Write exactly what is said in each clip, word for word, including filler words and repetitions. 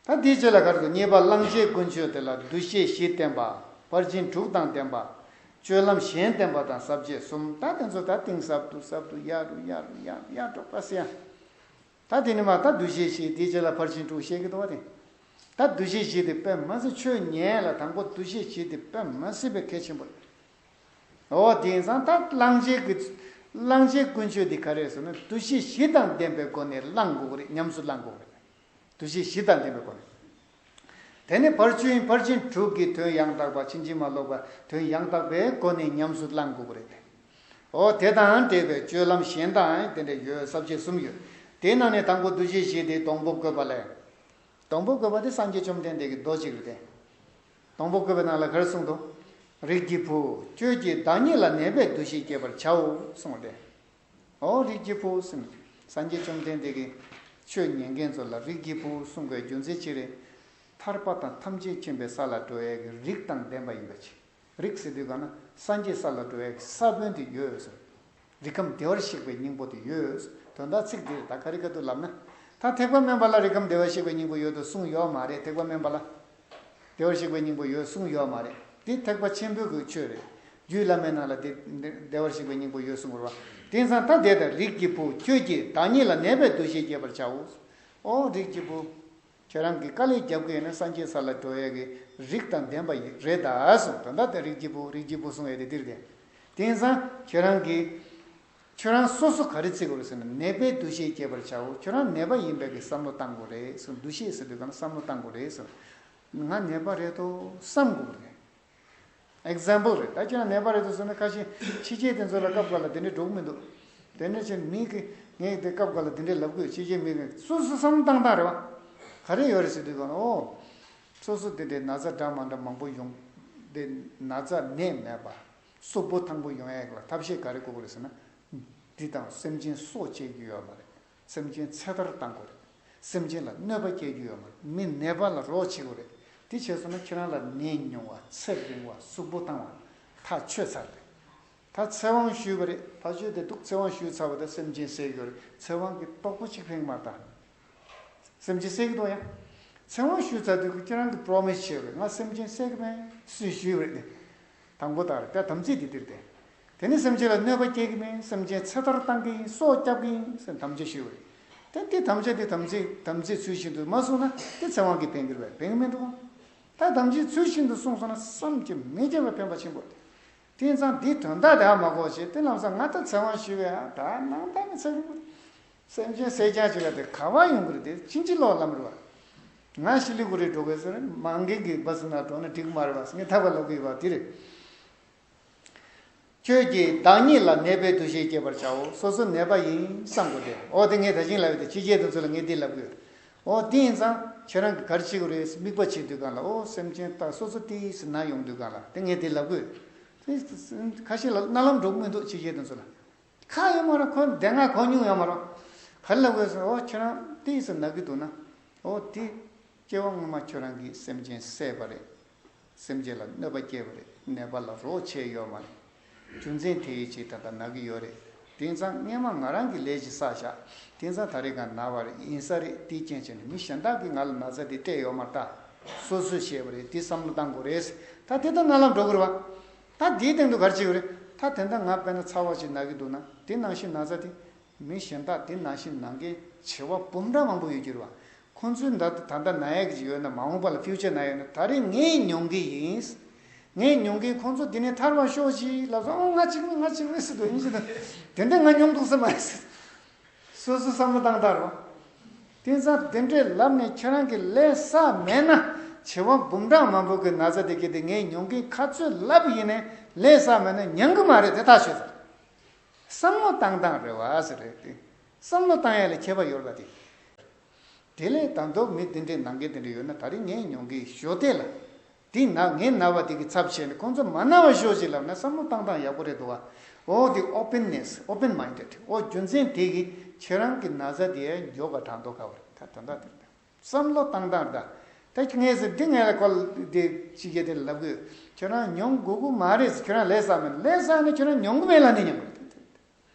ད་དེའི་རྗེས་ལ་ག་རེ་འདུག་གཉིས་པ་བླང་བྱའི་ཀུན་སྤྱོད་དེ་ལ་འདུ་ཤེས་བཞི་བསྟེན་པ། ཕར་ཕྱིན་དྲུག་དང་ལྡན་པ། སྤྱོད་ལམ་གཞན་བསྟེན་པ་དང་ཟབ་རྒྱས་གསུམ། ད་དེ་ཚོ་ད་གཏིང་ཟབ་ཏུ་ཟབ་ཏུ་ཡར་རུ་ཡར་རུ་ཡར་རུ་ཡར་འགྲོ་བ་ཟེར་ཡ། ད་དེ་ནི་མ་ད་འདུ་ཤེས་བཞི་དེའི་རྗེས་ལ་ཕར་ཕྱིན་དྲུག་བཤད་ཀྱི་འདུག་བ་དེ། ད་འདུ་ཤེས་བཞི་དེ་དཔེ་མ་སྲིད་ཆོས་ཉན་ལ་དང་པོ་འདུ་ཤེས་བཞི་དེ་དཔེ་མ་སྲིད་པའི་གལ་ཆེན་པོ་རེད། འོ་དེང་སང་ད་བླང་བྱའི་གི་བླང་བྱའི་ཀུན་སྤྱོད་འདི་ག་རེ་ཟེར་ན་འདུ་ཤེས་བཞི་དང་ལྡན་པའི་སྒོ་ནས་བླང་དགོས་ཀྱི་རེད། ཉམས་སུ་བླང་དགོས་ཀྱི་རེད། འདུ་ཤེས་བཞི་དང་ལྡན་པའི་སྒོ་ནས། དེ་ནི་ཕར་ཕྱིན་ཕར་ཕྱིན་དྲུག་གི་དོན་ཡང་དག་པ་ཕྱིན་ཅི་མ་ལོག་པ་དོན་ཡང་དག་པའི་སྒོ་ནས་ཉམས་སུ་བླང་དགོས་ཀྱི་རེད། འོ་དེ་དང་འབྲེལ་བའི་སྤྱོད་ལམ་གཞན་དང་དེ་འདྲ་ཡོད། ཟབ་རྒྱས་གསུམ་ཡོད། དེ་ནང་ནས་དང་པོ་འདུ་ཤེས་བཞི་དེ་སྡོང་པོ་བཀོད་པ་ལས། སྡོང་པོ་བཀོད་པ་དེ་སངས་རྒྱས་བཅོམ་ལྡན་འདས་ཀྱི་མདོ་གཅིག་རེད་དེ། སྡོང་པོ་བཀོད་པའི་ནང་ལ་ག་རེ་གསུངས་འདུག་རིགས་ཀྱི་བུ། ཁྱོད་ཀྱིས་བདག་ཉིད་ལ་ནད་པའི་འདུ་ཤེས་བསྐྱེད་པར་བྱའོ་གསུངས་ཏེ། འོ་རིགས་ཀྱི་བུ་ཟེར། སངས་རྒྱས་བཅོམ་ལྡན་འདས་ཀྱིས་ཆོས་ཉན་མཁན་ཚོ་ལ་རིགས་ཀྱི་བུ་གསུང་བའི་རྒྱུ་མཚན་ཅི་རེད། ཐར་པ་དང་ཐམས་ཅད་མཁྱེན་པའི་ས་ལ་འགྲོ་ཡས་ཀྱི་རིགས་དང་ལྡན་པ་ཡིན་པ་ཅིག་རིགས་ཟེར་དུས་གང་ན་སངས་རྒྱས་ས་ལ་འགྲོ་ཡས་ས་བོན་དེ་ཡོད་ཟེར། རིགས་ཁམས་བདེ་བར་གཤེགས་པའི་སྙིང་པོ་དེ་ཡོད་ཟེར། དོན་དག་ཚིག་འདིར་ད་ག་རེ་ག་དུ་ལབ་ན། ད་ཐེག་པ་དམན་པ་ལ་རིགས་ཁམས་བདེ་བར་གཤེགས་པའི་སྙིང་པོ་ཡོད་དོ་གསུངས་ཡོད་མ་རེད། ཐེག་པ་དམན་པ་ལ་བདེ་བར་གཤེགས་པའི་སྙིང་པོ་ཡོད་གསུངས་ཡོད་མ་རེད། འདི་ཐེག་པ་ཆེན་པོའི་གི་ཆོས་རེད། རྒྱུད་བླ་མའི་ནང་ལ་དེ་བདེ་བར་གཤེགས་པའི་སྙིང་པོ་ཡོད་གསུངས་པ་རེད་བ། དེང་སང་ད་དེ་ལྟར་རིགས་ཀྱི་བུ་ཁྱོད་ཀྱིས་བདག་ཉིད་ལ་ནད་པའི་འདུ་ཤེས་བསྐྱེད་པར་བྱའོ། ཨོ་རིགས་ཀྱི་བུ། ཁྱེད་རང་གིས་དཀའ་ལས་རྒྱབ་ཀྱི་ཡོད་ན་སངས་རྒྱས་ས་ལ་འགྲོ་ཡས་ཀྱི་རིགས་དང་ལྡན་པ་ཡིན་རེད་ད་གསུངས། ད་ལྟ་དེ་རིགས་ཀྱི་བུ་རིགས་ཀྱི་བུ་གསུང་ཡས་དེ་འདིར་དེ། དེང་སང་ཁྱེད་རང་གིས་ཁྱོད་རང་སོ་སོ་ག་རེ་བརྩི་དགོས་རེད་ཟེར་ན་ནད་པའི་འདུ་ཤེས་བསྐྱེད་པར་བྱའོ། ཁྱོད་རང་ནད་པ་ཡིན་པའི་གི་བསམ་བློ་བཏང་དགོས་རེད་ཟེར། འདུ་ཤེས་ཟེར་དུས་གང་བསམ་བློ་བཏང་དགོས་རེད་ཟེར། ང་ནད་པ་རེད་དོ་བསམ་དགོས་རེད། ཨེག་ཛམ་པལ་རེད། ད་ཁྱེད་རང་ནད་པ་རེད་དོ་ཟེར་ན་ཁ་ཤས་ཕྱི་རྒྱལ་དེ་ཚོ་ལ་སྐབས་འགའ་ལ་དེ་འདྲས་འགྲོ་གི་མི་འདུག་དེ་འདྲས་བྱས་མི་གི་ངས་དེ་སྐབས་འགའ་ལ་དེ་འདྲས་ལབ་དགོས། ཕྱི་རྒྱལ་མི་གི་སོ་སོ་བསམ་བློ་བཏང་སྟངས་རེད་བ། ག་རེ་ཡོད་རེད་ཟེར་དུས་གང་ལ་ཨོ། སོ་སོ་དེ་འདྲས་ན་ཚ་འདྲ་མ་འདྲ་མང་པོ་ཡོང་། དེ་ན་ཚ་ནད་མེད་པ། གཟུགས་པོ་ཐང་པོ་ཡོང་ཡས་ལ་ཐབས་ཤེས་ག་རེ་དགོས་ཀྱི་རེད་ཟེར་ན། འདི་དང་སེམས་ཅན་སྲོག་བཅད་རྒྱུ་ཡོད་མ་རེད། སེམས་ཅན་ཚེ་ཐར་བཏང་དགོས་རེད། སེམས་ཅན་ལ་གནོད་པ་སྐྱེལ་རྒྱུ་ཡོད་མ་རེད། མི་ནད་པ་ལ་རོགས་བྱེད་དགོས་རེད། དེ་བྱས་སོང་ན་ཁྱེད་རང་ལ་ནད་ཉུང་བ་ཚེ་རིང་བ་གཟུགས་པོ་ཐང་བ་ཐག་ཆོད་ཚར་རེད། ད་ཚེ་དབང་ཞུས་པ་རེད། ཕ་ཆོས་དེ་འདུག་ཚེ་དབང་ཞུས་ཚར་བ་དང་སེམས་ཅན་བསད་ཀྱི་ཡོད་རེད། ཚེ་དབང་གི་རྟོགས་པ་གཅིག་ཕན་གྱི་མ་རེད་ད། སེམས་ཅན་བསད་ཀྱི་འདུག་ཡ། ཚེ་དབང་ཞུས་ཚར་དུས་ཁྱེད་རང་གི་པྲོ་མི་སི་བྱས་པ་རེད། ང་སེམས་ཅན་བསད་ཀྱི་མེད་སུས་ཞུས་པ་རེད་དེ། དང་པོ་དག་རེད། ད་དམ་ཚིག་འདི་འདིར་བསྟེན། དེ་ནི་སེམས་ཅན་ལ་གནོད་པ་སྐྱེལ་གྱི་མིན། སེམས་ཅན་ཚེ་ཐར་བཏང་གི་ཡིན། སྲོག་སྐྱབས་ཀྱི་ཡིན་ཟེར་དམ་བཅའ་ཞུས་པ་རེད། ད་འདི་དམ་བཅའ་འདི་དམ་ཚིག་དམ་ཚིག་ཚུལ་བཞིན་དུ་མ་བསྲུངས་ན་འདི་ཚེ་དབང་གིས་ཕན་གྱི་རེད་པས། ཕན་གྱི་མི་འདུག་ད་དམ་ཚིག་ཚུལ་བཞིན་དུ་བསྲུངས་སོང་ན་བསམ་གྱིས་མི་ཁྱབ་པའི་ཕན་པ་ཆེན་པོ་རེད། དེ་ཙང་འདི་དོན་དག་དེ་ཧ་མ་གོ་བྱས་དེ་ལམ་སང་ང་ད་ཚེ་དབང་ཞུས་པས་ཨ་ད་ནང་ད་ནི་ཚེ་རིང་པོ་རེད། སེམས་ཅན་བསད་རྐྱང་བྱེད་པ་དེ་ག་པར་ཡོང་གི་རེད། དེ་ཕྱིན་ཅི་ལོག་ལམ་རེད་བ། ང་ཤི་ལི་གུ་རེ་འགྲོ་དགོས་ཟེར་མང་གི་གི་བ་སུ་ན་འགྲོ་ན་འགྲིག་མ་རེད་བ་ངས་ཐག་པ་ལབ་གི་ཡོད་བ་དེ་རེད། ཁྱོད་ཀྱིས་བདག་ཉིད་ལ་ནད་པའི་འདུ་ཤེས་བསྐྱེད་པར་བྱའོ། སོ་སོ་ནད་པ་ཡིན་བསམ་དགོས་ཏེ། འོ་དེ་ངས་ད་ཅིང་ལབ་ཡོད་དེ་ཕྱི་རྒྱལ་དེ་ཚོ་ལ་ངས་འདི་ལབ་གི་ཡོད། འོ་དེ་ཡིན་ཙང་ཁྱེད་རང་གིས་ག་རེ་བྱེད་དགོས་རེད། དམིགས་པ་བྱེད་དུས་གང་ལ་འོ་སེམས་ཅན་ད་སོ་སོ་དེ་ཡིས་ཟེར་ན་ཡོང་དུས་གང་ལ་དེ་ངས་འདི་ལབ་གི་ཡོད། དེ་ཁ་ཤས་ལ་རྣ་ལམ་འགྲོ་གི་མི་འདུག་ཕྱི་རྒྱལ་དེ་ཚོ་ལ། ཁག་ཡོད་མ་རེད། ཁོ་དེ་སྔ་གོ་མྱོང་ཡོད་མ་རེད། ག་རེ་ལབ་དགོས་ཟེར་ན་ཨོ་ཁྱེད་རང་ཏིས་ཟེར་ན་གི་འདུག་ན། ཨོ་དེ་སྐྱེ་བ་སྔོན་མ་ཁྱོད་རང་གིས་སེམས་ཅན་བསད་པ་རེད། སེམས་ཅན་ལ་གནོད་པ་སྐྱེལ་བ་རེད། ནད་པ་ལ་རོགས་བྱས་ཡོད་མ་རེད། རྒྱུ་མཚན་དེ་ཡི་ཕྱིར་ད་ལྟ་ན་གི་ཡོད་རེད། དེང་སང་སྔས་མ་ང་རང་གིས་ལས་ཅིག་བསགས་བཞག་དེང་སང་ད་རེས་ཀྱང་ན་བ་རེད། ཡིན་ས་རེད། དེའི་རྐྱེན་བྱས་ནས་མི་གཞན་དག་གིས་ང་ལ་ན་ཚ་དེ་སྤྲད་ཡོད་མ་རེད་ད། སོ་སོས་བྱས་པ་རེད། དེ་བསམ་བློ་བཏང་དགོས་རེད། ད་དེ་ལྟར་རྣ་ལམ་འགྲོ་དགོས་རེད་བ། ད་དེའི་སྟེང་དུ་ག་རེ་བྱེད་དགོས་རེད། ད་དེ་འདྲ་ང་དཔེར་ན་ཚ་བ་ཞིག་ན་གི་འདུག་ན་དེ་ནང་བཞིན་ན་ཚ་དེ། མི་གཞན་དག་དེ་ནང་བཞིན་ན་མཁན་བྱེ་བ་འབུམ་ཕྲག་མང་པོ་ཡོད་ཀྱི་རེད་བ། ཁོང་ཚོའི་ད་ད་ལྟ་ན་ཡག་གི་ཡོད་ན་མ་འོངས་པ་ལ་ཕིའུ་ཅར་ན་ཡོད་ན་ད་རེས་ངས་མྱོང་གི་ཡིན། ངས་མྱོང་གི་ཁོང་ཚོ་འདི་ནས་ཐར་བར་ཤོག་ཅིག་ལབ་སོང་། ཨོ་ང་གཅིག་མིན་ང་གཅིག་མིན་ཟེར་དུས་ཡིན་ཟེར་དུས་དེ་འདྲ་ང་མྱོང་འདུག་ས་མ་རེད་ཟེར། སོ་སོ་བསམ་བློ་བཏང་དགོས་རེད་བ། དེང་སང་དེ་འདྲས་ལབ་ནས་ཁྱེད་རང་གིས་ལས་བསགས་མེད་ན་བྱེ་བ་འབུམ་ཕྲག་མང་པོ་གི་ན་ཚ་དེ་གི་དེ་ངས་མྱོང་གི་ཁ་ཚོད་ལབ་ཡིན་ནས་ལས་བསགས་མེད་ན་མྱང་གི་མ་རེད། དེ་ཐག་ཆོད་ཟེར། བསམ་བློ་བཏང་སྟངས་རེད་བ་ཟེར་རེད་དེ། བསམ་བློ་བཏང་ཡ་ལ་ཁྱད་པར་ཡོད་རེད་བ་དེ། དེ་ལས་ད་དུང་མི་དེ་འདྲའི་ནང་གི་དེ་འདྲ་ཡོད་ན་ད་རེས་ངས་མྱོང་གི་ཞོ་དེ་ལ། དེ་ན་ངས་ན་བ་དེ་གི་ཚབ་བྱས་ནས་ཁོང་ཚོ་མ་ན་བ་ཞོ་ཞིག་ལབ་ན་བསམ་བློ་བཏང་སྟངས་ཡག་པོ་རེད་འདུག་བ། འོ་དེ་ཨོ་པན་ནེ་སི་ཨོ་པན་མའིན་ཌེ་ཌི། འོ་རྒྱུ་མཚན་དེ་གིས་ཁྱེད་རང་གི་ན་ཚ་དེ་མགྱོགས་པ་དྲག་མདོག་ཁ་བ་རེད། ད་དོན་དག་དེ་རེད། བསམ་བློ་བཏང་སྟངས་རེད་ད། ད་ངས་ཟེར་འདི་ངས་ལ་ཁོ་ལ་འདི་ཕྱི་རྒྱལ་དེ་ལ་ལབ་དགོས། ཁྱོད་རང་མྱོང་དགོས་ཀྱི་མ་རེད་ཟེར། ཁྱོད་རང་ལས་བསགས་མེད། ལས་བསགས་ནས་ཁྱོད་རང་མྱོང་གི་མེད་ལབ་ནས་མྱོང་གི་རེད།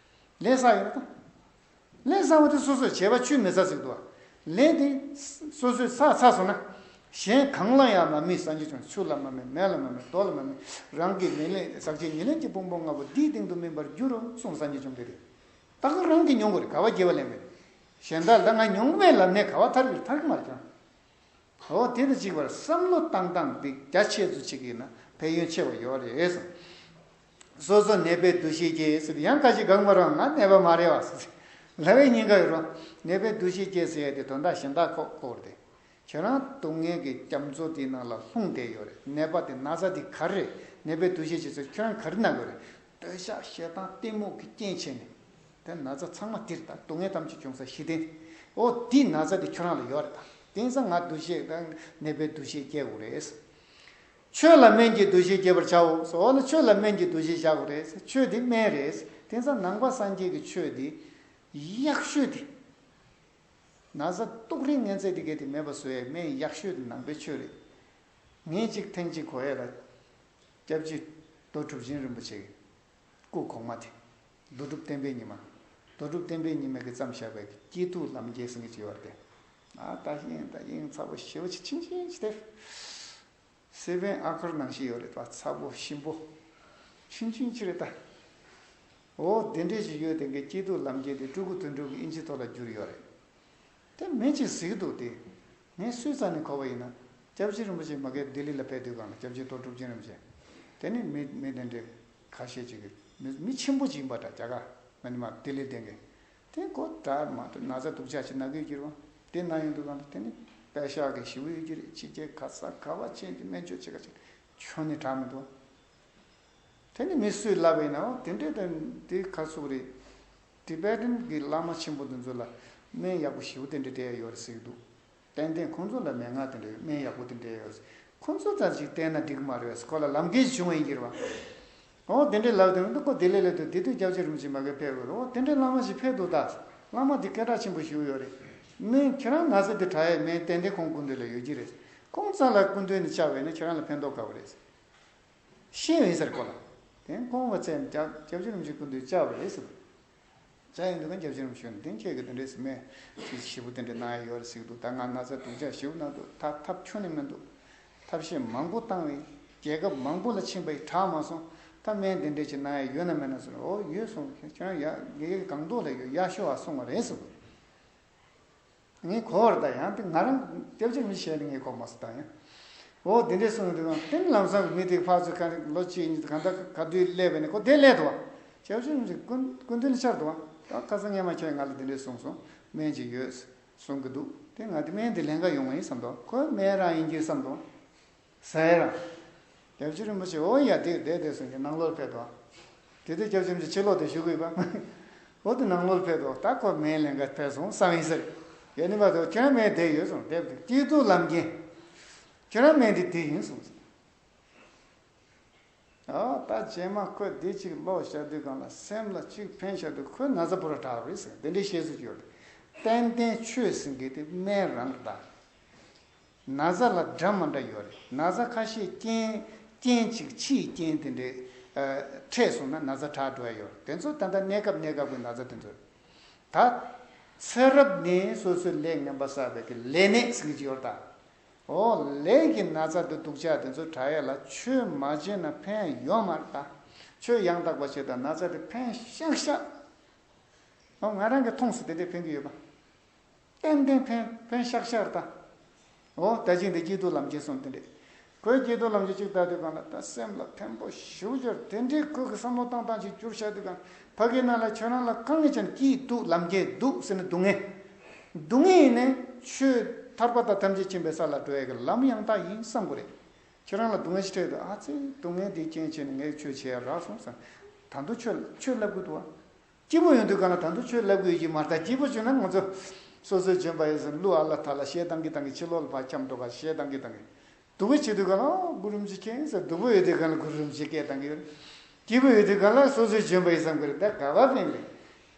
ལས་བསགས་ཡོད་ད། ལས་བསགས་པ་དེ་སོ་སོས་བྱས་པ་ཆུད་མི་ཟ་ཟེར་གི་འདུག་བ། ལན་དེ་སོ་སོའི་ཚར་ཚར་སོང་ན། གཞན་གང་ལ་ཡང་མ་སྨྲས་སངས་རྒྱས་བྱུང་། ཆུ་ལ་མ་སྨྲས། མེ་ལ་མ་སྨྲས། རྡོ་ལ་མ་སྨྲས། རང་གི་ཉེར་ལེན་ཟག་བཅས་ཉེར་ལེན་གྱི་ཕུང་པོ་ལྔ་པོ་འདིའི་སྟེང་དུ་སྨིན་པར་འགྱུར་རོ་གསུངས། སངས་རྒྱས་བྱུང་དེ་རེད། ད་ག་རང་གིས་མྱོང་དགོས་རེད། ག་བ་དགེ་བ་ལེན་པས། གཞན་དག་ལ་ང་མྱོང་བས་ལ་ནས་ག་བ་ཐར་གྱི་རེད། ཐར་གྱི་མ་རེད་ཀྱང་། འོ་དེ་དང་གཅིག་པར་བསམ་བློ་བཏང་སྟངས་འདི་རྒྱ་ཆེ་ཚུལ་ཅིག་ཡིན་ན་ཕན་ཡོན་ཆེ་བ་ཡོད་རེད་གསུངས། སོ་སོ་ནད་པའི་འདུ་ཤེས་སྐྱེས་ཟེར་ཡང་ཁ་ཅིག་གང་མ་རུང་ང་ནད་པ་མ་རེད་བ་ཟེར། ལབ་པའི་ཉེན་ཁ་ཡོད་རོ། ནད་པའི་འདུ་ཤེས་སྐྱེས་ཟེར་ཡ་དེ་དོན་དག་གཞན་དག་ཁོག་ཁོག་རེད། ཁྱོད་རང་སྡུག་བསྔལ་གྱི་རྒྱ་མཚོ་དེའི་ནང་ལ་ལྷུང་བསྡད་ཡོད་རེད། ནད་པ་དེ་ན་ཚ་དེ་ག་རེ་རེད། ནད་པའི་འདུ་ཤེས་སྐྱེས་ཟེར་ཁྱོད་རང་ག་རེ་ན་དགོས་རེད། འདོད་ཆགས་ཞེ་སྡང་གཏི་མུག་གི་རྐྱེན་བྱས་ནས། དེ་ན་ཚ་ཚང་མ་འདིར་དང་སྡུག་བསྔལ་ཐམས་ཅད་བྱུང་ས་གཞི་རྟེན། འོ་འདི་ན་ཚ་དེ་ཁྱོད་རང་ལ་ཡོད་རེད་དང་། དེང་སང་ང་འདུ་ཤེས་དང་ནད་པའི་འདུ་ཤེས་སྐྱེ་དགོས་རེད། ཆོས་ལ་སྨན་གྱི་འདུ་ཤེས་སྐྱེད་པར་བྱའོ་ཟེར། འོ་ན་ཆོས་ལ་སྨན་གྱི་འདུ་ཤེས་བཞག་དགོས་རེད་ཟེར། ཆོས་འདི་སྨན་རེད་ཟེར། དེང་སང་ནང་པ་སངས་རྒྱས་ཀྱི་ཆོས་འདི་གཡག་ཤོས་འདི། ན་ཚ་སྡུག་རིགས་ངན་ཚད་འདི་གས་དེ་མེད་པ་བཟོ་ཡས་སྨན་གཡག་ཤོས་འདི་ནང་པའི་ཆོས་རེད། ངས་གཅིག་ཐེངས་གཅིག་གོ་ཡས་ལ། སྐྱབས་རྗེ་རྡོ་གྲུབ་ཆེན་རིན་པོ་ཆེ་གི་སྐུ་གོང་མ་དེ། རྡོ་གྲུབ་བསྟན་པའི་ཉི་མ། རྡོ་གྲུབ་བསྟན་པའི་ཉི་མ་གིས་བརྩམས་བཞག་པའི་སྐྱིད་སྡུག་ལམ་ཁྱེར་ཟེར་མཁན་ཅིག་ཡོད་རེད་དེ། ཨ་ད་ཡིན་ད་ཡིན་ཚ་པོ་ཞེ་པོ་ཅིག་ཆུང་ཆུང་ཅིག་དེ། སེ་བན་ཨ་ཁར་ནང་བཞིན་ཡོད་རེད་པ། ཚ་པོ་ཞིམ་པོ། ཆུང་ཆུང་ཅིག་རེད་ད། འོ་དེ་འདྲས་ཅིག་ཡོད་དེ་གའི་སྐྱིད་སྡུག་ལམ་ཁྱེར་དེ་སྤྲུལ་སྐུ་དོན་གྲུབ་ཀྱི་ཨིན་ཇི་ཐོག་ལ་བསྒྱུར་ཡོད་རེད། དེ་མི་གཅིག་གཟིགས་འདུག་སྟེ། ངས་སུས་རྩ་ནས་གོ་བ་ཡིན་ན། སྐྱབས་རྗེ་རིན་པོ་ཆེ་མ་གིར་ལྡི་ལི་ལ་ཕེབས་དུས་སྒང་ལ་སྐྱབས་རྗེ་རྡོ་གྲུབ་ཆེན་རིན་པོ་ཆེ། དེ་ནི་མི་མི་དེ་འདྲའི་ཁ་ཤས་ཅིག་གིས་མི་མི་ཆེན་པོ་ཅིག་ཡིན་པ་འདྲ། རྒྱ་གར་མ་ནི་མ་ལྡི་ལི་དེ་གའི། དེ་ཁོ་འདྲ་མ་འདྲ་ན་ཚ་སྡུག་ཅག་ཅིག་ན་གི་ཡོད་ཀྱི་རེད་པ། དེ་ན་ཡོང་དུས་སྒང་ལ་དེ་ནི་པད་ཤག་གི་ཞེ་པོ་ཡོད་ཀྱི་རེད། ཕྱི་རྒྱལ་ག་ས་ག་བ་ཕྱིན་ཏེ་སྨན་བཅོས་བྱེད་ག་ཅིག་ཁྱོན་ནས་དྲག་མི་འདུག་དེ་ནི་མི་སུས་ལབ་པ་ཡིན་ནའང་དེ་འདྲའི་དེ་འདི་ག་ཚོད་རེད། ཏི་བེ་ཏན་གྱི་བླ་མ་ཆེན་པོ་འདི་ཚོ་ལ་སྨན་ཡག་པོ་ཞེ་པོ་དེ་འདྲ་སྤྲད་ཡོད་རེད་ཟེར་གྱི་འདུག་ཏན་ཏན་ཁོང་ཚོ་ལ་མན་ངག་དེ་འདྲའི་སྨན་ཡག་པོ་དེ་འདྲ་ཡོད་རེད། ཁོང་ཚོ་ཙམ་ཞིག་བསྟེན་ན་འགྲིག་གི་མ་རེད་ཟེར། ཁོ་ལ་ལམ་ཁྱེར་བྱུང་བ་ཡིན་གྱི་རེད་པ། འོ་དེ་འདྲའི་ལབ་དུས་འདི་ཁོ་ལྡི་ལི་ལ་དུས་དེ་དུས་སྐྱབས་རྗེ་རིན་པོ་ཆེ་མ་གིར་ཕེབས་དགོས་རེད། འོ་དེ་འདྲའི་བླ་མ་ཞིག་ཕེབས་འདུག་ད། བླ་མ་དེ་སྐད་གྲགས་ཆེན་པོ་ཞིག་ཡོད་རེད། སྨན་ཁྱེད་རང་ན་ཚ་དེ་དྲག་ཡས་སྨན་ཏན་ཏན་ཁོང་སྐུ་མདུན་ལ་ཡོད་ཀྱི་རེད། ཁོང་རྩ་ལ་སྐུ་མདུན་ནས་བཅར་བས་ན་ཁྱེད་རང་ལ་ཕན་ཐོགས་དཀའ་བ་རེད། ཤེས་ཡོན་ཟེར་གོ་ལ། དེ་ཁོང་བ་ཚད་སྐྱབས་སྐྱབས་རྗེ་རིན་པོ་ཆེ་སྐུ་མདུན་བཅར་བ་རེད་ཟེར། བཅར་ཡོང་དུས་ཀ་སྐྱབས་རྗེ་རིན་པོ་ཆེ་ནས་དེ་ཁྱེད་ཀྱི་དེ་འདྲས་སེ་སྨན་ཅིག་ཞེ་པོ་དེ་འདྲས་གནང་ཡ་ཡོད་རེད་ཟེར་གྱི་འདུག་ད་ང་ན་ཚ་སྡུག་ཅག་ཞེ་པོ་གནང་འདུག་ད་ཐབས་ཁྱོན་ནས་མི་འདུག་ཐབས་ཤེས་མང་པོ་བཏང་བས་རྒྱལ་ཁབ་མང་པོ་ལ་ཕྱིན་པ་ཡིས་དྲག་མ་སོང་། ད་སྨན་དེ་འདྲས་ཅིག་གནང་ཡ་ཡོད་ན་མེད་ན་ཟེར་ན། འོ་ཡོད་གསུངས། ཁྱེད་རང་ཡ་ངེད་ཀྱི་སྒང་ཏོག་ལ་ཡོད། ཡག་ཤོས་ཨ་གསུང་བ་རེད་ཟེར་གྱི་འདུག་ངས་གོ་བར་ད་ཡང་དེ་ང་རང་སྐྱབས་རྗེ་མི་བྱས་ནས་ངས་གོ་མ་སོང་ད་ཡང་། འོ་དེ་འདྲས་གསུངས་དུས་ཡང་དེ་ནི་ལམ་སང་གི་མི་དེ་ཕར་ཚུར་ག་ལོ་གཅིག་གཉིས་གང་ལྟར་ག་དུས་སླེབས་པ་ནས་ཁོ་དེ་སླེབས་འདུག་བ། སྐྱབས་རྗེ་མི་དེ་སྐུ་སྐུ་མདུན་ལ་བཅར་འདུག་བ། ད་ཁ་སང་སྔས་མ་ཁྱོད་ང་ལ་དེ་འདྲས་གསུངས་སོང་། སྨན་ཅིག་ཡོད་གསུང་གི་འདུག་དེ་ང་དེ་སྨན་དེ་ལེན་ག་ཡོང་བ་ཡིན་བསམ་འདུག་ཁོས་སྨན་རང་ཡིན་གྱི་བསམ་འདུག་ཟེར་ར། སྐྱབས་རྗེ་རིན་པོ་ཆེ་འོ་ཡ་དེ་བསྡད་བསྡད་གསུངས་ཀྱི་ནང་ལོགས་ཕེབས་དོ། དེ་དུས་སྐྱབས་རྗེ་རིན་པོ་ཆེ་ཕྱི་ལོགས་དེ་བཞུགས་ཀྱི་ཡོད་པ། འོ་དེ་ནང་ལོགས་ཕེབས་དོ། ད་ཁོ་སྨན་ལེན་ག་ཕེབས་སོང་བསམ་ཡིན་ཟེར། ཡ་ནི་མ་གཏོགས་ཁྱེད་རང་སྨན་བསྡད་ཡོད་གསུངས། བསྡད་དུས་སྐྱིད་སྡུག་ལམ་རྒྱན། ཁྱེད་རང་སྨན་དེ་དེ་ཡིན་གསུངས། ཨ་ད་རྗེས་མ་ཁོས་འདི་གཅིག་ཀློག་བཞག་དུས་སྒང་ལ་སེམས་ལ་གཅིག་ཕན་བཞག་དུས་ཁོའི་ན་ཚ་པོ་ར་དྲག་རེད་ཟེར། དེ་འདྲའི་བཤད་སྲོལ་ཡོད་རེད། ཏན་ཏན་ཆོས་ཟེར་མཁན་དེ་སྨན་རང་རེད་ད། ན་ཚ་ལ་འདྲ་མ་འདྲ་ཡོད་རེད། ན་ཚ་ཁ་ཤས་རྐྱེན་རྐྱེན་གཅིག་ཕྱིའི་རྐྱེན་དེ་འདྲས་འཕྲད་སོང་ན་ན་ཚ་དྲག་འགྲོ་ཡ་ཡོད་རེད། དེ་ཚོ་ད་ལྟ་གནས་སྐབས་གནས་སྐབས་ཀྱི་ན་ཚ་དེ་ཚོ་རེད། ད་ཚེ་རབས་ནས་སོ་སོའི་ལས་ངན་པ་བསགས་པའི་གི་ལས་ནད་ཟེར་གྱི་ཡོད་རེད་ད། འོ་ལས་ཀྱི་ན་ཚ་དེ་སྡུག་ཅག་དེ་ཚོ་དྲག་ཡ་ལ་ཆོས་མ་བྱས་ན་ཕན་ཡོད་མ་རེད་ད། ཆོས་ཡང་དག་པ་བྱས་ད་ན་ཚ་དེ་ཕན་ཤག་ཤག་འོ་ང་རང་གི་མཐོང་སོང་། དེ་འདྲས་ཕན་གྱི་ཡོད་པ། ཏན་ཏན་ཕན་ཕན་ཤག་ཤག་རེད་ད། འོ་ད་ཅིག་འདི་སྐྱིད་སྡུག་ལམ་རྒྱས་སོང་དེ་འདྲས། ཁོའི་སྐྱིད་སྡུག་ལམ་རྒྱས་གཅིག་ལྟ་དུས་སྒང་ལ་ད་སེམས་ལ་ཕན་པོ་ཞེ་པོ་ཅིག་དེ་འདྲས་ཁོ་གི་བསམ་བློ་བཏང་སྟངས་ཅིག་འགྱུར་བཞག་དུས་སྒང་། ཕ་གི་ནང་ལ་ཁྱོད་རང་ལ་གང་ནས་ཀྱང་སྐྱིད་སྡུག་ལམ་རྒྱས་འདུག་ཟེར་ན་སྡུག་བསྔལ། སྡུག་བསྔལ་ཡིན་ནའི་ཆོས་ཐར་པ་དང་ཐམས་ཅད་མཁྱེན་པའི་ས་ལ་འགྲོ་ཡ་གི་ལམ་ཡང་དག་ཡིན་བསམ་དགོས་རེད། ཁྱེད་རང་ལ་སྡུག་བསྔལ་ཞིག་འཕྲད་དུས་ཨ་ཙི་སྡུག་བསྔལ་འདིའི་རྐྱེན་བྱས་ནས་ངས་ཆོས་བྱས་ཡ་རག་སོང་བསམ། ད་དུང་ཆོས་ཆོས་བསླབ་དགོས་འདུག་ཨ། སྐྱིད་པོ་ཡོང་དུས་སྒང་ལ་ད་དུང་ཆོས་བསླབ་དགོས་ཀྱི་མ་རེད་ད། སྐྱིད་པོ་བྱུང་ན་ང་ཚོ་སོ་སོའི་འཇོན་པ་ཡིན་ཟེར་གླུ་ཨ་ལ་ཐ་ལ་བཤད་བཏང་གི་བཏང་གི་ཕྱི་ལོགས་ལ་ཕར་འཁྱམས་འགྲོ་ག་བཤད་བཏང་གི་བཏང་གི། སྡུག་པོ་བྱེད་དུས་སྒང་ལ་ཨོ་གུ་རུ་རིན་པོ་ཆེ་མཁྱེན་ཟེར། སྡུག་པོ་ཡོད་དུས་སྒང་ལ་གུ་རུ་རིན་པོ་ཆེ་སྐད་བཏང་གི་ཡོད། སྐྱིད་པོ་ཡོད་དུས་སྒང་ལ་སོ་སོའི་འཇོན་པ་ཡིན་བསམ་གི་རེད། ད་ག་བ་ཕན་གི་རེད།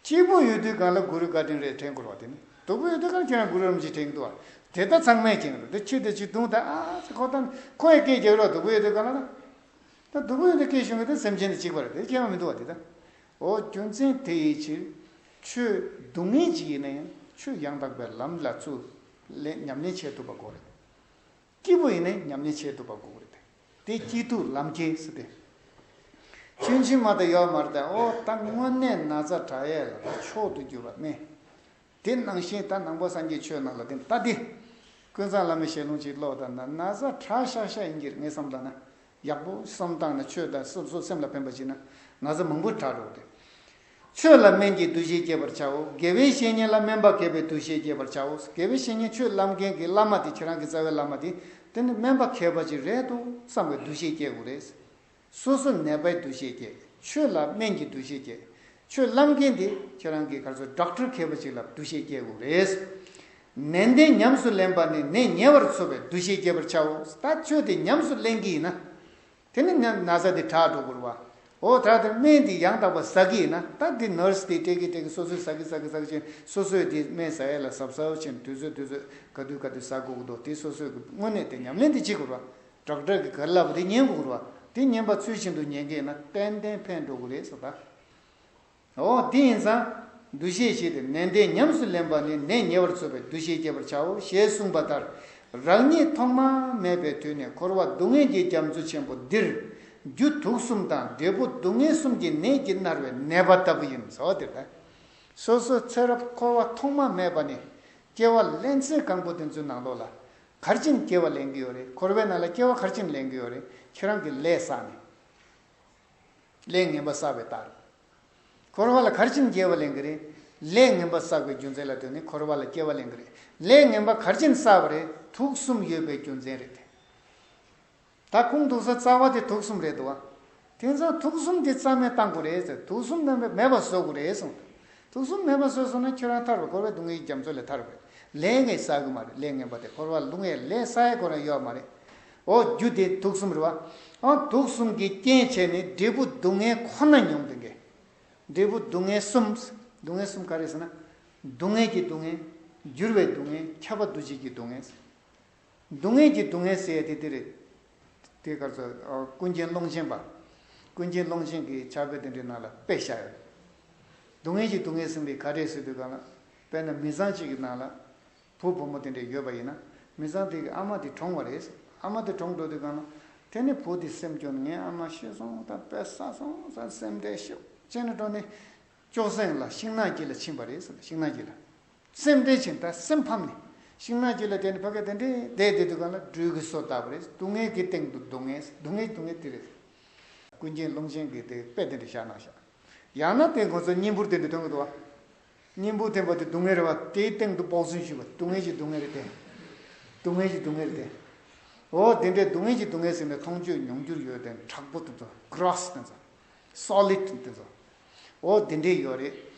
སྐྱིད་པོ་ཡོད་དུས་སྒང་ལ་གུ་རུ་བཀའ་དྲིན་རེད་དྲན་དགོས་རེད་བ། དེ་ནི་སྡུག་པོ་ཡོད་དུས་སྒང་ལ་ཁྱེད་རང་གུ་རུ་རིན་པོ་ཆེ་དྲན་གི་འདུག་བ། དེ་ད་ཚང་མས་མཁྱེན་གི་འདུག་དེ་ཁྱི་དེ་ཅིག་བརྡུངས་ད་ཨ་ཙི་ཁོ་ད་ཁོ་ཡི་སྐད་རྒྱག་རོགས། སྡུག་པོ་ཡོད་དུས་སྒང་ལ་ད། ད་སྡུག་པོ་ཡོད་དུས་སྐད་ཤོད་མཁན་དེ་སེམས་ཅན་དང་གཅིག་པ་རེད། དེ་ཁྱད་པར་མི་འདུག་བ་དེ་ད། འོ་རྒྱུ་མཚན་དེ་ཡི་ཕྱིར། ཆོས་སྡུག་བསྔལ་ཅིག་ཡིན་ན་ཡང་ཆོས་ཡང་དག་པའི་ལམ་ལ་ཚུར་ ལས་ཉམས་ལེན་བྱེད་ཐུབ་པ་དགོས་རེད། སྐྱིད་པོ་ཡིན་ནའི་ཉམས་ལེན་བྱེད་ཐུབ་པ་དགོས་རེད། དེ་སྐྱིད་སྡུག་ལམ་ཁྱེར་ཟེར་ཏེ། ཆུང་ཆུང་མ་གཏོགས་ཡོད་མ་རེད་དེ། ཨོ་ད་དངོས་གནས་ན་ཚ་དྲག་ཡས་ལ་ད་མཆོག་ཏུ་གྱུར་པ་སྨན། དེ་ནང་བཞིན་ད་ནང་པ་སངས་རྒྱས་ཆོས་ནང་ལ་དེ་ལྟ་སྟེ། ཀུན་བཟང་བླ་མའི་ཞལ་ལུང་ཅིག་ཀློག་དང་ན་ན་ཚ་དྲག་ཤག་ཤག་ཡིན་གྱི་རེད། ངས་བསམ་ད་ན། ཡག་པོ་བསམ་བཏང་ན་ཆོས་དང་སོ་སོ་སེམས་ལ་ཕན་པ་བྱེད་ན་ན་ཚ་མང་པོ་དྲག་འགྲོ་གི་རེད། ཆོས་ལ་སྨན་གྱི་འདུ་ཤེས་བསྐྱེད་པར་བྱའོ། དགེ་བའི་བཤེས་གཉེན་ལ་སྨན་པ་མཁས་པའི་འདུ་ཤེས་བསྐྱེད་པར་བྱའོ། དགེ་བའི་བཤེས་གཉེན་ཆོས་བསླབ་མཁན་གྱི་བླ་མ་དེ་ཁྱེད་རང་གི་རྩ་བའི་བླ་མ་དེ་དེ་ནི་སྨན་པ་མཁས་པ་ཅིག་རེད་འདུག་བསམ་པའི་འདུ་ཤེས་བསྐྱེད་དགོས་རེད། སོ་སོ་ནད་པའི་འདུ་ཤེས་བསྐྱེད། ཆོས་ལ་སྨན་གྱི་འདུ་ཤེས་བསྐྱེད། ཆོས་བསླབ་མཁན་དེ་ཁྱེད་རང་གི་ག་ཚོད་ཌོག་ཊར་མཁས་པ་ཅིག་ལ་འདུ་ཤེས་བསྐྱེད་དགོས་རེད། ནན་ཏན་ཉམས་སུ་ལེན་པ་ནི་ནད་ཉེ་བར་འཚོ་བའི་འདུ་ཤེས་བསྐྱེད་པར་བྱའོ། ད་ཆོས་དེ་ཉམས་སུ་ལེན་གྱི་ཡིན་ན། དེ་ནི་ན་ན་ཚ་དེ་དྲག་འགྲོ་དགོས་རེད་བ། འོ་ད་དེ་སྨན་དེ་ཡང་དག་པ་ཟ་གི་ཡིན་ན། ད་དེ་ནར་སི་དེ་སྤྲད་གི་སྤྲད་གི་སོ་སོས་ཟ་གི་ཟ་གི་ཟ་གི་བྱས་སོ་སོས་དེ་སྨན་ཟ་ཡས་ལ་གཟབ་གཟབ་བྱས་དུས་ཚོད་དུས་ཚོད་ག་དུས་ག་དུས་ཟ་དགོས་ཀྱི་འདུག་དེ་སོ་སོས་ཀྱི་དངོས་གནས་དེ་ཉམས་ལེན་དེ་བྱེད་དགོས་རེད་བ། ཌོག་ཊར་གྱིས་ག་རེ་ལབ་པ་དེ་ཉན་དགོས་རེད་བ། དེ་ཉན་པ་ཚུལ་བཞིན་དུ་ཉན་གི་ཡིན་ན་ཏན་ཏན་ཕན་འགྲོ་གི་རེད་ཟེར་ད། འོ་དེ་ཡིན་ཙང་། འདུ་ཤེས་བཞི་སྟེ་ནན་ཏན་ཉམས་སུ་ལེན་པ་ནི་ནད་ཉེ་བར་འཚོ་བའི་འདུ་ཤེས་བསྐྱེད་པར་བྱའོ་ཞེས་གསུངས་པ་ལྟར། རང་ཉིད་ཐོག་མ་མེད་པའི་དུས་ནས་འཁོར་བ་སྡུག་བསྔལ་གྱི་རྒྱ་མཚོ་ཆེན་པོ་འདིར། རྒྱུ་དུག་གསུམ་དང་འབྲས་བུ་སྡུག་བསྔལ་གསུམ་གྱི་ནད་ཀྱིས་མནར་བའི་ནད་པ་ལྟ་བུ་ཡིན་ཟེར་བ་དེ་རེད། སོ་སོ་ཚེ་རབས་འཁོར་བ་ཐོག་མ་མེད་པ་ནས་སྐྱེ་བ་ལེན་ཚད་གང་པོ་དེ་ཚོའི་ནང་ལོགས་ལ་ག་རེ་བྱས་ནས་སྐྱེ་བ་ལེན་གྱི་ཡོད་རེད། འཁོར་བའི་ནང་ལ་སྐྱེ་བ་ག་རེ་བྱས་ནས་ལེན་གྱི་ཡོད་རེད། ཁྱེད་རང་གི་ལས་བསགས་ནས། ལས་ངན་པ་བསགས་པའི་རྟགས་རེད། འཁོར་བ་ལ་ག་རེ་བྱས་ནས་སྐྱེ་བ་ལེན་གྱི་རེད། ལས་ངན་པ་བསགས་པའི་རྒྱུ་མཚན་ལ་ལྟོས་ནས་འཁོར་བ་ལ་སྐྱེ་བ་ལེན་གྱི་རེད། ལས་ངན་པ་ག་རེ་བྱས་ནས་བསགས་པ་རེད། དུག་གསུམ་ཡོད་པའི་རྒྱུ་མཚན་རེད་དེ། ད་ཁུངས་གཏུགས་ས་རྩ་བ་དེ་དུག་གསུམ་རེད་འདུག་བ། དེ་ཚོ་དུག་གསུམ་དེ་རྩ་མེད་བཏང་དགོས་རེད་ཟེར། དུག་གསུམ་རྣམ་པ་མེད་པ་བཟོ་དགོས་རེད་གསུངས། དུག་གསུམ་མེད་པ་བཟོས་སོང་ན་ཁྱོད་རང་ཐར་བ་འཁོར་བའི་སྡུག་བསྔལ་གྱི་རྒྱ་མཚོ་ལས་ཐར་བ་རེད། ལས་ངན་བསགས་གི་མ་རེད། ལས་ངན་པ་དེ་འཁོར་བ་ལ་ལྟུང་ཡས་ལས་བསགས་ཡས་ཁོ་རང་ཡོད་མ་རེད། འོ་རྒྱུ་དེ་དུག་གསུམ་རེད་བ། ཨ་དུག་གསུམ་གྱི་རྐྱེན་བྱས་ནས་འབྲས་བུ་སྡུག་བསྔལ་ཁོ་ན་མྱོང་དེ་འགས། འབྲས་བུ་སྡུག་བསྔལ་གསུམ། སྡུག་བསྔལ་གསུམ་ག་རེ་ཟེར་ན། སྡུག་བསྔལ་གྱི་སྡུག་བསྔལ། འགྱུར་བའི་སྡུག་བསྔལ། ཁྱབ་པ་འདུ་བྱེད་ཀྱི་སྡུག་བསྔལ། སྡུག་བསྔལ་གྱི་སྡུག་བསྔལ་ཟེར་ཡ་དེ་དེ་རེད། དེ་ག་ཚོད་ཀུན་མཁྱེན་ཀློང་ཆེན་པ། ཀུན་མཁྱེན་ཀློང་ཆེན་གྱི་ཕྱག་དཔེ་དེ་འདྲའི་ནང་ལ་དཔེ་བཞག་ཡོད། སྡུག་བསྔལ་གྱི་སྡུག་བསྔལ་ཟེར་བའི་ག་རེ་ཟེར་དུས་གང་ལ། དཔེར་ན་མི་ཚང་གཅིག་གི་ནང་ལ། བུ་བུ་མོ་དེ་འདྲ་ཡོད་པ་ཡིན་ན། མི་ཚང་དེ་གི་ཨ་མ་དེ་གྲོངས་པ་རེད། ཨ་མ་དེ་གྲོངས་འགྲོ་དུས་གང་ལ། དེ་ནི་བུ་དེ་སེམས་སྐྱོ་ནས་ངའི་ཨ་མ་ཤི་སོང་ད་དཔེ་བསགས་སོང་ད་སེམས་ཁྲལ་ཤོག་ཅེས་ནས་འགྲོ་ནས། ཅོ་སེང་ལ་ཤིང་ནགས་དཀྱིལ་ལ་ཕྱིན་པ་རེད་ཟེར། ཤིང་ནགས་དཀྱིལ་ལ། སེམས་ཁྲལ་ཕྱིན་ད་སེམས་ཕམ་ནས། ཤིང་ནགས་དཀྱིལ་ལ་བསྡད་ནས་ཕ་གི་དེ་འདྲས་བསྡད་བསྡད་དུས་གང་ལ་སྦྲུལ་གྱིས་སོ་བཏབ་པ་རེད། སྡུག་བསྔལ་གྱི་སྟེང་དུ་སྡུག་བསྔལ། སྡུག་བསྔལ་སྡུག་བསྔལ་དེ་རེད། ཀུན་མཁྱེན་ཀློང་ཆེན་གྱིས་དེ་དཔེ་དེ་འདྲ་བཞག་གནང་ཤག་ཡང་ན་དེ་ཁོ་ཚོ་གཉེན་འབུར་དེ་འདྲ་ཐོན་གི་འདུག་བ། གཉེན་འབུར་འཐེན་པ་དེ་སྡུག་བསྔལ་རེད་བ། དེའི་སྟེང་དུ་བོགས་ཟོན་ཞུས་པ་སྡུག་བསྔལ་གྱི་སྡུག་བསྔལ་རེད་དེ། སྡུག་བསྔལ་གྱི་སྡུག་བསྔལ་རེད་དེ། འོ་དེ་འདྲའི་སྡུག་བསྔལ་གྱི་སྡུག་བསྔལ་ཟེར་ནས་མཐོང་ཆོས་མྱོང་འགྱུར་ཡོད་དེ་དྲག་པོ་དེ་ཚོ་གྷ་རོ་སི་དེ་ཚོ། སོ་ལིཌ་དེ་ཚོ། འོ་དེ་འདྲས་ཡོད་རེད།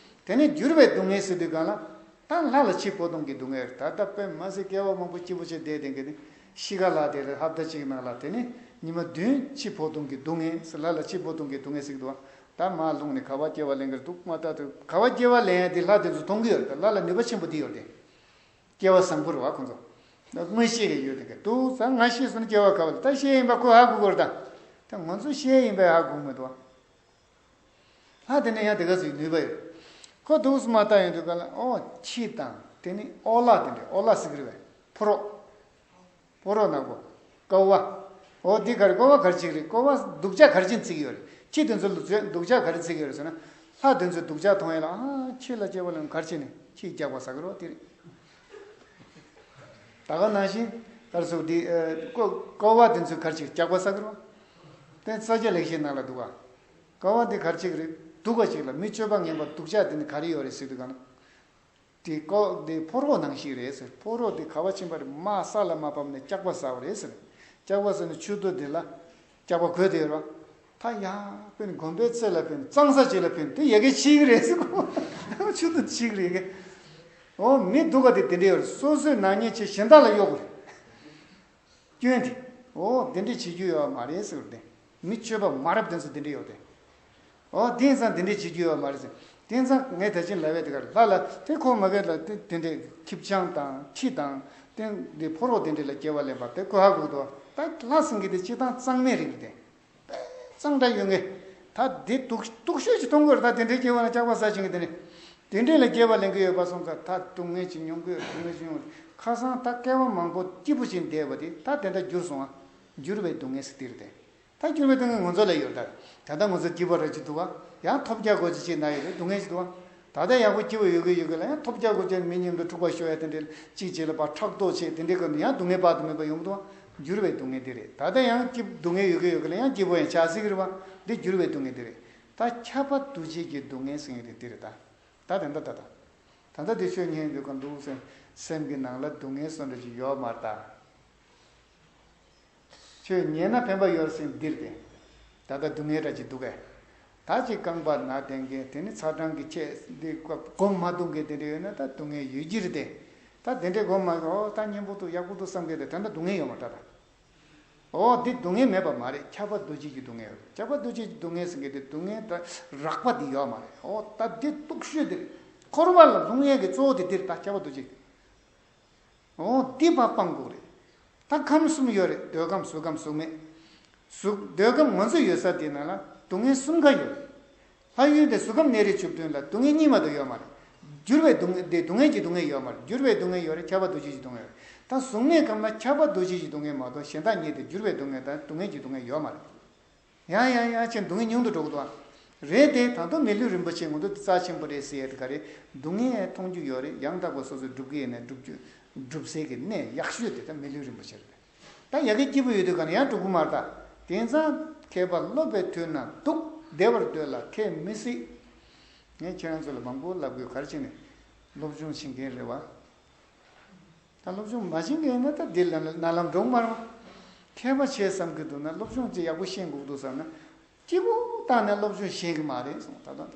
དེ་ནས་འགྱུར་བའི་སྡུག་བསྔལ་ཟེར་དུས་གང་ལ། ད་ལྷ་ལ་འཆི་འཕོ་ལྟུང་གི་སྡུག་བསྔལ་རེད། ད་ལྟ་དཔེ་མ་སྲིད་སྐྱེ་བ་མང་པོ་སྐྱིད་པོ་བྱས་བསྡད་བསྡད་མཁན་དེ་ཤི་ཁ་ལ་དེ་ལ་ཧབ་ཏ་གཅིག་ནང་ལ་དེ་ནས་ཉི་མ་བདུན་འཆི་འཕོ་ལྟུང་གི་སྡུག་བསྔལ་ཟེར། ལྷ་ལ་འཆི་འཕོ་ལྟུང་གི་སྡུག་བསྔལ་ཟེར་གི་འདུག་ད་མར་ལྷུང་ནས་ག་བ་སྐྱེ་བ་ལེན་གི་རེད་འདུག་མ་ལྟ་དུས་ག་བ་སྐྱེ་བ་ལེན་ཡ་དེ་ལྷ་དེ་ཚོ་མཐོང་གི་ཡོད་རེད། ད་ལྷ་ལ་ནུས་པ་ཆེན་པོ་དེ་ཡོད་རེད། སྐལ་བ་བཟང་པོ་རེད་བ་ཁོང་ཚོ། མངོན་ཤེས་ཀྱི་ཡོད་དེ་ག་འདུག་ཙང་ང་ཤི་སོང་ན་སྐྱེ་བ་ག་བ་ལ་ད་ཤི་ཡིན་པ་ཁོ་ཧ་གོ་གི་རེད་ད། ད་ང་ཚོ་ཤི་ཡིན་པ་ཧ་གོ་མི་འདུག་བ། ལྷ་དེ་ནས་ཡང་དེ་ག་ཚོད་ནུས་པ་ཡོད། ཁོ་འདུག་སེ་མ་བལྟ་ཡོང་དུས་ག་ལ་ཨོ་ཁྱི་དང་དེ་ནི་ཨོ་ལ་དེ་འདྲས་ཨོ་ལ་ཟེར་གི་རེད་བས། ཕོ་རོག་ཕོ་རོག་ནག་པོ། ཀོ་བ། ཨོ་འདི་ག་རེ་ཀོ་བ་ག་རེ་བྱེད་ཀྱི་རེད། ཀོ་བ་སྡུག་ཅག་ག་རེ་བྱེད་ནས་འཚིག་གི་ཡོད་རེད། ཁྱི་དེ་ཚོ་སྡུག་ཅག་སྡུག་ཅག་ག་རེ་འཚིག་གི་ཡོད་རེད་ཟེར་ན། ལྷ་དེ་ཚོས་སྡུག་ཅག་མཐོང་ཡ་ལ་ཨ་ཁྱི་ལ་སྐྱེ་བ་ལེན་ག་རེ་བྱེད་ནས་ཁྱི་རྒྱགས་པ་ཟ་གི་རེད་བ་དེ་རེད། ད་ག་ནང་བཞིན་ག་རེ་ཟེར་འདི་ཀོ་ཀོ་བ་དེ་ཚོས་ག་རེ་བྱེད་རྒྱགས་པ་ཟ་གི་རེད་བ། དེ་ས་སྐྱ་ལེགས་བཤད་ནང་ལ་འདུག་ག་ཀོ་བ་འདི་ག་རེ་བྱེད་ཀྱི་རེད། སྡུག་པ་ཅིག་ལ་མི་སྤྱོད་པ་ངན་པ་སྡུག་ཅག་དེ་ནི་ག་རེ་ཡོད་རེད་ཟེར་དུས་ག་ན། དེ་ཀོ་དེ་ཕོ་རོག་ནང་བཞིན་རེད་ཟེར། ཕོ་རོག་དེ་ག་བ་ཕྱིན་པ་རེད། མར་ས་ལ་མར་བབས་ནས་སྐྱག་པ་ཟ་བ་རེད་ཟེར། སྐྱག་པ་ཟ་ནས་མཆུ་ཏོ་དེ་ལ་སྐྱག་པ་གོས་དེ་ཡོད་རེད་བ། ད་ཡར་ཕན་དགོན་པའི་རྩེ་ལ་ཕན་གཙང་ས་ཅིག་ལ་ཕན་དེ་ཡ་གི་ཕྱིས་ཀྱི་རེད་ཟེར་གོ་མཆུ་ཏོ་ཕྱིས་ཀྱི་རེད་ཡ་གི། འོ་མི་སྡུག་ག་དེ་དེ་འདྲ་ཡོད་རེད། སོ་སོའི་ནག་ཉེས་ཆེ་གཞན་དག་ལ་གཡོག་གི་རེད། སྐྱོན་དེ། འོ་དེ་འདྲས་བྱེད་རྒྱུ་ཡོད་མ་རེད་ཟེར་བ་དེ། མི་སྤྱོད་པ་མ་རབས་དེ་ཚོ་དེ་འདྲས་ཡོད་དེ། འོ་དེང་སང་དེ་འདྲས་བྱེད་རྒྱུ་ཡོད་མ་རེད་ཟེར། དེང་སང་ངས་ད་ཅི་ལབ་ཡས་དེ་གར་ལྷ་ལ་དེ་ཁོ་མ་གི་ལ་དེ་དེ་འདྲས་ཁྱི་སྤྱང་དང་ཁྱི་དང་དེ་འདྲས་ཕོ་རོག་དེ་འདྲས་ལ་སྐྱེ་བ་ལེན་པ་དེ་ཁོ་ཧ་གོ་གི་འདུག་ད་ལྷ་ཟེར་མཁན་དེ་སྤྱིར་བཏང་གཙང་མའི་རིགས་རེད་དེ། གཙང་སྦྲ་ཡོད་ངེས། ད་དེ་སྡུག་སྡུག་ཤོས་ཅིག་མཐོང་གི་རེད། ད་དེ་འདྲའི་སྐྱེ་བ་ལ་སྐྱག་པ་ཟ་བྱེད་མཁན་དེ་ནི། དེ་འདྲས་ལ་སྐྱེ་བ་ལེན་གི་ཡོད་པ་སོང་ཙང་ད་སྡུག་བསྔལ་ཅིག་མྱོང་གི་ཡོད། སྡུག་བསྔལ་ཅིག་མྱོང་གི་རེད། ཁ་སང་ད་བསྐལ་པ་མང་པོ་སྐྱིད་པོ་ཅིག་བསྡད་པ་དེ་ད་དེ་འདྲ་འགྱུར་སོང་ང་། འགྱུར་བའི་སྡུག་བསྔལ་ཟེར་དེ་རེད་དེ། ད་འགྱུར་བའི་སྡུག་བསྔལ་ང་ཚོ་ལ་ཡོད་རེད་ད། ད་ལྟ་ང་ཚོ་སྐྱིད་པོ་ར་ཅིག་འདུག་ག་ཡང་ཐོབ་རྒྱག་དགོས་ཅིག་ཅིག་ན་ཡོད་རེད། སྡུག་བསྔལ་ཅིག་འདུག་ག་ད་ལྟ་ཡག་པོ་སྐྱིད་པོ་ཡོད་གི་ཡོད་གི་ལ་ཡང་ཐོབ་རྒྱག་དགོས་ཅིག་མི་མཉམ་དུ་འཁྲུག་པ་ཤོར་ཡ་དེ་འདྲ་ཅིག་བྱེད་ལ་ཕར་ཕྲག་དོག་བྱེད་དེ་འདྲའི་སྐབས་ནས་ཡང་སྡུག་བསྔལ་དཔག་ཏུ་མེད་པ་ཡོང་གི་འདུག་ག་འགྱུར་བའི་སྡུག་བསྔལ་དེ་རེད། ད་ལྟ་ཡང་སྐྱིད་སྡུག་བསྔལ་ཡོད་གི་ཡོད་གི་ལ་ཡང་སྐྱིད་པོ་ཡང་ཆགས་སྲིད་གི་རེད་བ། འདི་འགྱུར་བའི་སྡུག་བསྔལ་དེ་རེད། ད་ཁྱབ་པ་འདུ་བྱེད་ཀྱི་སྡུག་བསྔལ་ཟེར་མཁན་དེ་འདི་རེད་ད། ད་དེ་འདྲ་ད་ད། ད་ལྟ་དེ་ཆོས་ཉན་ཡོང་དུས་གང་འདུག་སེམས་སེམས་ཀྱི་ནང་ལ་སྡུག་བསྔལ་བཟོ་འདྲ་ཅིག་ཡོད་མ་རེད་ད། ཆོས་ཉན་ན་ཕན་པ་ཡོད་སེམས་འདིར་བསྟན། ད་ལྟ་སྡུག་བསྔལ་འདྲ་ཅིག་འདུག་གས། ད་ཅིག་རྐང་པ་ན་བསྡད་མཁན་དེ་ནི་ཚ་གྲང་གི་ཆེད་འདི་སྒོམ་མ་ཐུབ་མཁན་དེ་འདྲ་ཡོད་ན་ད་སྡུག་བསྔལ་ཡོད་ཀྱི་རེད་དེ། ད་དེ་འདྲའི་སྒོམ་མ་ཨོ་ད་སྙན་པོ་འདུག་ཡག་པོ་འདུག་བསམ་མཁན་དེ་ད་ལྟ་སྡུག་བསྔལ་ཡོད་མ་རེད་ད། ཨོ་འདི་སྡུག་བསྔལ་མེད་པ་མ་རེད། ཁྱབ་པ་འདུ་བྱེད་ཀྱི་སྡུག་བསྔལ་ཡོད། ཁྱབ་པ་འདུ་བྱེད་ཀྱི་སྡུག་བསྔལ་ཟེར་མཁན་དེ་སྡུག་བསྔལ་ད་རགས་པ་འདི་ཡོད་མ་རེད། ཨོ་ད་འདི་སྡུག་ཤོས་འདི་རེད། འཁོར་བ་ལ་ལྷུང་ཡས་ཀྱི་གཙོ་བོ་དེ་འདིར་ད་ཁྱབ་པ་འདུ་བྱེད། ཨོ་འདི་ཕར་སྤང་དགོས་རེད། ད་ཁམས་གསུམ་ཡོད་རེད། འདོད་ཁམས་གཟུགས་ཁམས་གཟུགས་མེད། གཟུགས་འདོད་ཁམས་ང་ཚོ་ཡོད་ས་དེ་ནང་ལ་སྡུག་བསྔལ་གསུམ་ཀ་ཡོད་རེད། ལྷ་ཡུལ་དེ་གཟུགས་ཁམས་གནས་རིས་བཅུ་བདུན་ལ་སྡུག་བསྔལ་གཉིས་མ་གཏོགས་ཡོད་མ་རེད། འགྱུར་བའི་སྡུག་བསྔལ་དེ་སྡུག་བསྔལ་གྱི་སྡུག་བསྔལ་ཡོད་མ་རེད། འགྱུར་བའི་སྡུག་བསྔལ་ཡོད་རེད། ཁྱབ་པ་འདུ་བྱེད་ཀྱི་སྡུག་བསྔལ་ཡོད་རེད། ད་གཟུགས་མེད་ཁམས་ལ་ཁྱབ་པ་འདུ་བྱེད་ཀྱི་སྡུག་བསྔལ་མ་གཏོགས་གཞན་དག་གཉིས་དེ་འགྱུར་བའི་སྡུག་བསྔལ་དང་སྡུག་བསྔལ་གྱི་སྡུག་བསྔལ་ཡོད་མ་རེད། ཡང་ཡང་ཡང་ཕྱིན་སྡུག་བསྔལ་ཉུང་དུ་འགྲོ་གི་འདུག་ཨ། རེད་དེ་ད་དུང་མི་ལུས་རིན་པོ་ཆེ་ངོ་དེ་རྩ་ཆེན་པོ་རེད་ཟེར་ཡས་དེ་ག་རེད། སྡུག་བསྔལ་མཐོང་རྒྱུ་ཡོད་རེད། ཡང་དག་པར་སོ་སོས་སྒྲུབ་ཀྱི་ཡིན་ན་སྒྲུབ་རྒྱུ་སྒྲུབ་སའི་གི་གནས་ཡག་ཤོས་དེ་ད་མི་ལུས་རིན་པོ་ཆེ་རེད། ད་ཡ་གི་སྐྱིད་པོ་ཡོད་དུས་ག་ན་ཡང་འགྲོ་གི་མ་རེད་ད། དེང་སང་མཁས་པ་སློབ་པའི་དུས་ན་སྡུག་བདེ་བར་འདོད་ལ་ཁས་མི་སྲིད། ངས་ཁྱེད་རང་ཚོ་ལ་མང་པོ་ལབ་དགོས། ག་རེ་བྱས་ནས་སློབ་སྦྱོང་བྱེད་མཁན་རེད་བ། ད་སློབ་སྦྱོང་མ་བྱེད་མཁན་ཡིན་ན་ད་འདི་ལ་ན་ལམ་འགྲོ་མ་རུང་། མཁས་པ་བྱས་བསམ་གྱི་འདུག་ན་སློབ་སྦྱོང་ཅིག་ཡག་པོ་ཤེས་དགོས་འདུག་བསམ་ན། སྐྱིད་པོ་བཏང་ནས་སློབ་སྦྱོང་ཤེས་ཀྱི་མ་རེད་གསུངས། ད་ལྟ་འདུག་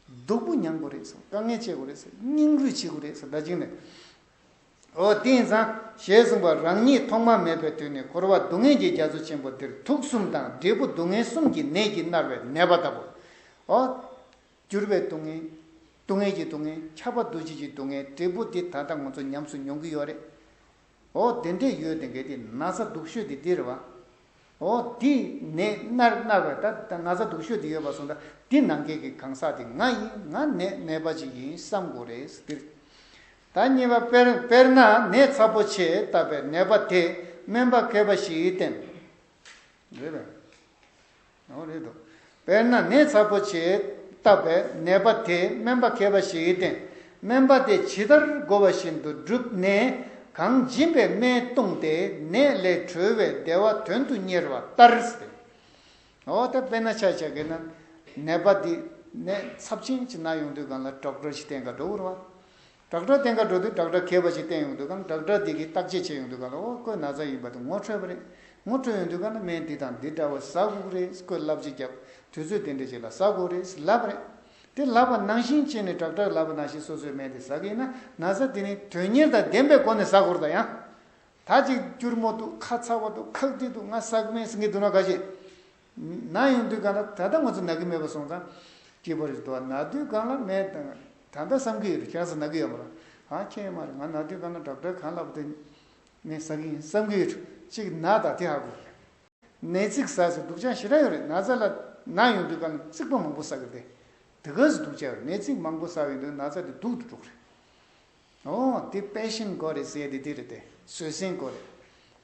སྡུག་པོ་མྱང་དགོས་རེད་གསུངས། དཀའ་ངལ་སྤྱད་དགོས་རེད་གསུངས། སྙིང་རུས་བྱེད་དགོས་རེད་གསུངས། ད་ཅིག་ནས། ཨོ་དེང་སང་ཞེས་གསུངས་པ། རང་ཉིད་ཐོག་མ་མེད་པའི་དུས་ནས་འཁོར་བ་སྡུག་བསྔལ་གྱི་རྒྱ་མཚོ་ཆེན་པོ་འདིར་དུག་གསུམ་དང་འབྲས་བུ་སྡུག་བསྔལ་གསུམ་གྱི་ནད་ཀྱིས་མནར་བའི་ནད་པ་ལྟ་བུ། ཨོ། འགྱུར་བའི་སྡུག་བསྔལ། སྡུག་བསྔལ་གྱི་སྡུག་བསྔལ། ཁྱབ་པ་འདུ་བྱེད་ཀྱི་སྡུག་བསྔལ། འབྲས་བུ་དེ་ད་ལྟ་ང་ཚོ་ཉམས་སུ་མྱོང་གི་ཡོད་རེད། ཨོ་དེ་འདྲས་ཡོད་དེ་གལ་ཏེ་ན་ཚ་སྡུག་ཤོས་དེ་འདི་རེད་བ། ཨོ་དེ་ནད་མནར་མནར་བ་ད་ད་ན་ཚ་སྡུག་ཤོས་དེ་ཡོད་པ་སོང་ད་དེ་ནང་གལ་གྱི་གང་ཟག་དེ་ང་ཡིན། ང་ནད་ནད་པ་ཅིག་ཡིན་བསམ་དགོས་རེད་འདིར། ད་གཉིས་པ་དཔེར་དཔེར་ན་ནད་ཚ་པོ་ཆེ་ལྟ་བུའི་ནད་པ་དེ་སྨན་པ་མཁས་པ་ཞིག་བསྟེན། རེད་པས། འོ་རེད་འདུག་དཔེར་ན་ནད་ཚ་པོ་ཆེ་ལྟ་བུའི་ནད་པ་དེ་སྨན་པ་མཁས་པ་ཞིག་བསྟེན། སྨན་པ་དེས་ཇི་ལྟར་བསྒོ་བ་བཞིན་དུ་བསྒྲུབས་ནས་གང་སྦྱིན་པའི་སྨན་བཏུང་སྟེ་ནད་ལས་གྲོལ་བའི་བདེ་བ་དོན་དུ་གཉེར་བ་ལྟར་ཟེར། འོ་ད་དཔེར་ན་ཆ་བཞག་གི་ན་ནད་པ་འདི་ནད་ཚབས་ཆེན་ཅིག་ན་ཡོང་དུས་སྒང་ལ་ཌོག་ཊར་ཞིག་བསྟེན་ག་འགྲོ་དགོས་རེད་བ། ཌོག་ཊར་བསྟེན་ག་འགྲོ་དུས་ཌོག་ཊར་མཁས་པ་ཞིག་བསྟེན་ཡོང་དུས་སྒང་ཌོག་ཊར་འདི་གིས་བརྟག་དཔྱད་བྱེད་ཡོང་དུས་སྒང་ལ་ཨོ་ཁོའི་ན་ཚ་ཡིན་པ་དེ་ངོ་འཕྲོད་པ་རེད། ངོ་འཕྲོད་ཡོང་དུས་སྒང་ལ་སྨན་འདི་དང་འདི་འདྲ་བ་ཟ་དགོས་ཀྱི་རེད། ཁོས་བསླབ་བྱ་བརྒྱབ་དུས་ཚོད་དེ་འདྲ་ཞིག་ལ་ཟ་དགོས་རེད་ལབ་རེད། དེ་ལབ་པ་ནང་བཞིན་བྱས་ནས་ཌོག་ཊར་ལབ་པ་ནང་བཞིན་སོ་སོའི་སྨན་དེ་ཟ་གི་ཡིན་ན་ན་ཚ་དེ་ནི་དོན་གཉེར་དང་ལྡན་པའི་སྒོ་ནས་ཟ་དགོས་རེད་ད་ཡང་། ད་ཅིག་སྐྱུར་མོ་འདུག་ཁ་ཚ་བ་འདུག་ཁག་ཏིག་འདུག་ང་ཟ་གི་མེད་ཟེར་གྱི་འདུག་ན་ག་ཅི། ན་ཡོང་དུས་སྒང་ལ་ད་ལྟ་ང་ཚོ་ན་གི་མེད་པ་སོང་ཙང་། སྐྱིད་པོ་རེད་འདུག་ན་དུས་སྒང་ལ་མེད་དང་། ད་ལྟ་བསམ་གི་ཡོད་རེད། ཁྱེད་རང་ཚོ་ན་གི་ཡོད་མ་རེད། ཨ་ཁྱེད་མ་རེད། ང་ན་དུས་སྒང་ལ་ཌོག་ཊར་གང་ལབ་དེ་ངས་ཟ་གི་ཡིན་བསམ་གི་ཡོད་རེད། གཅིག་ན་ད་དེ་ཧ་གོ། ནས་ཚིག་ཟ་ཟེར་སྡུག་ཅག་ཞེ་དྲག་ཡོད་རེད། ན་ཚ་ལ་ན་ཡོང་དུས་སྒང་ལ་རྩིག་པ་མང་པོ་ཟ་གི་རེད། དེ་ག་ཟེ་སྡུག་ཅག་ཡོད་རེད། ནས་ཚིག་མང་པོ་ཟ་ཡོང་དུས་ན་ཚ་དེ་སྡུག་ཏུ་འགྲོ་གི་རེད། ཨོ་དེ་པེ་ཤན་དགོས་རེད་ཟེར་དེ་དེ་རེད་དེ། བཟོད་བསྲན་དགོས་རེད།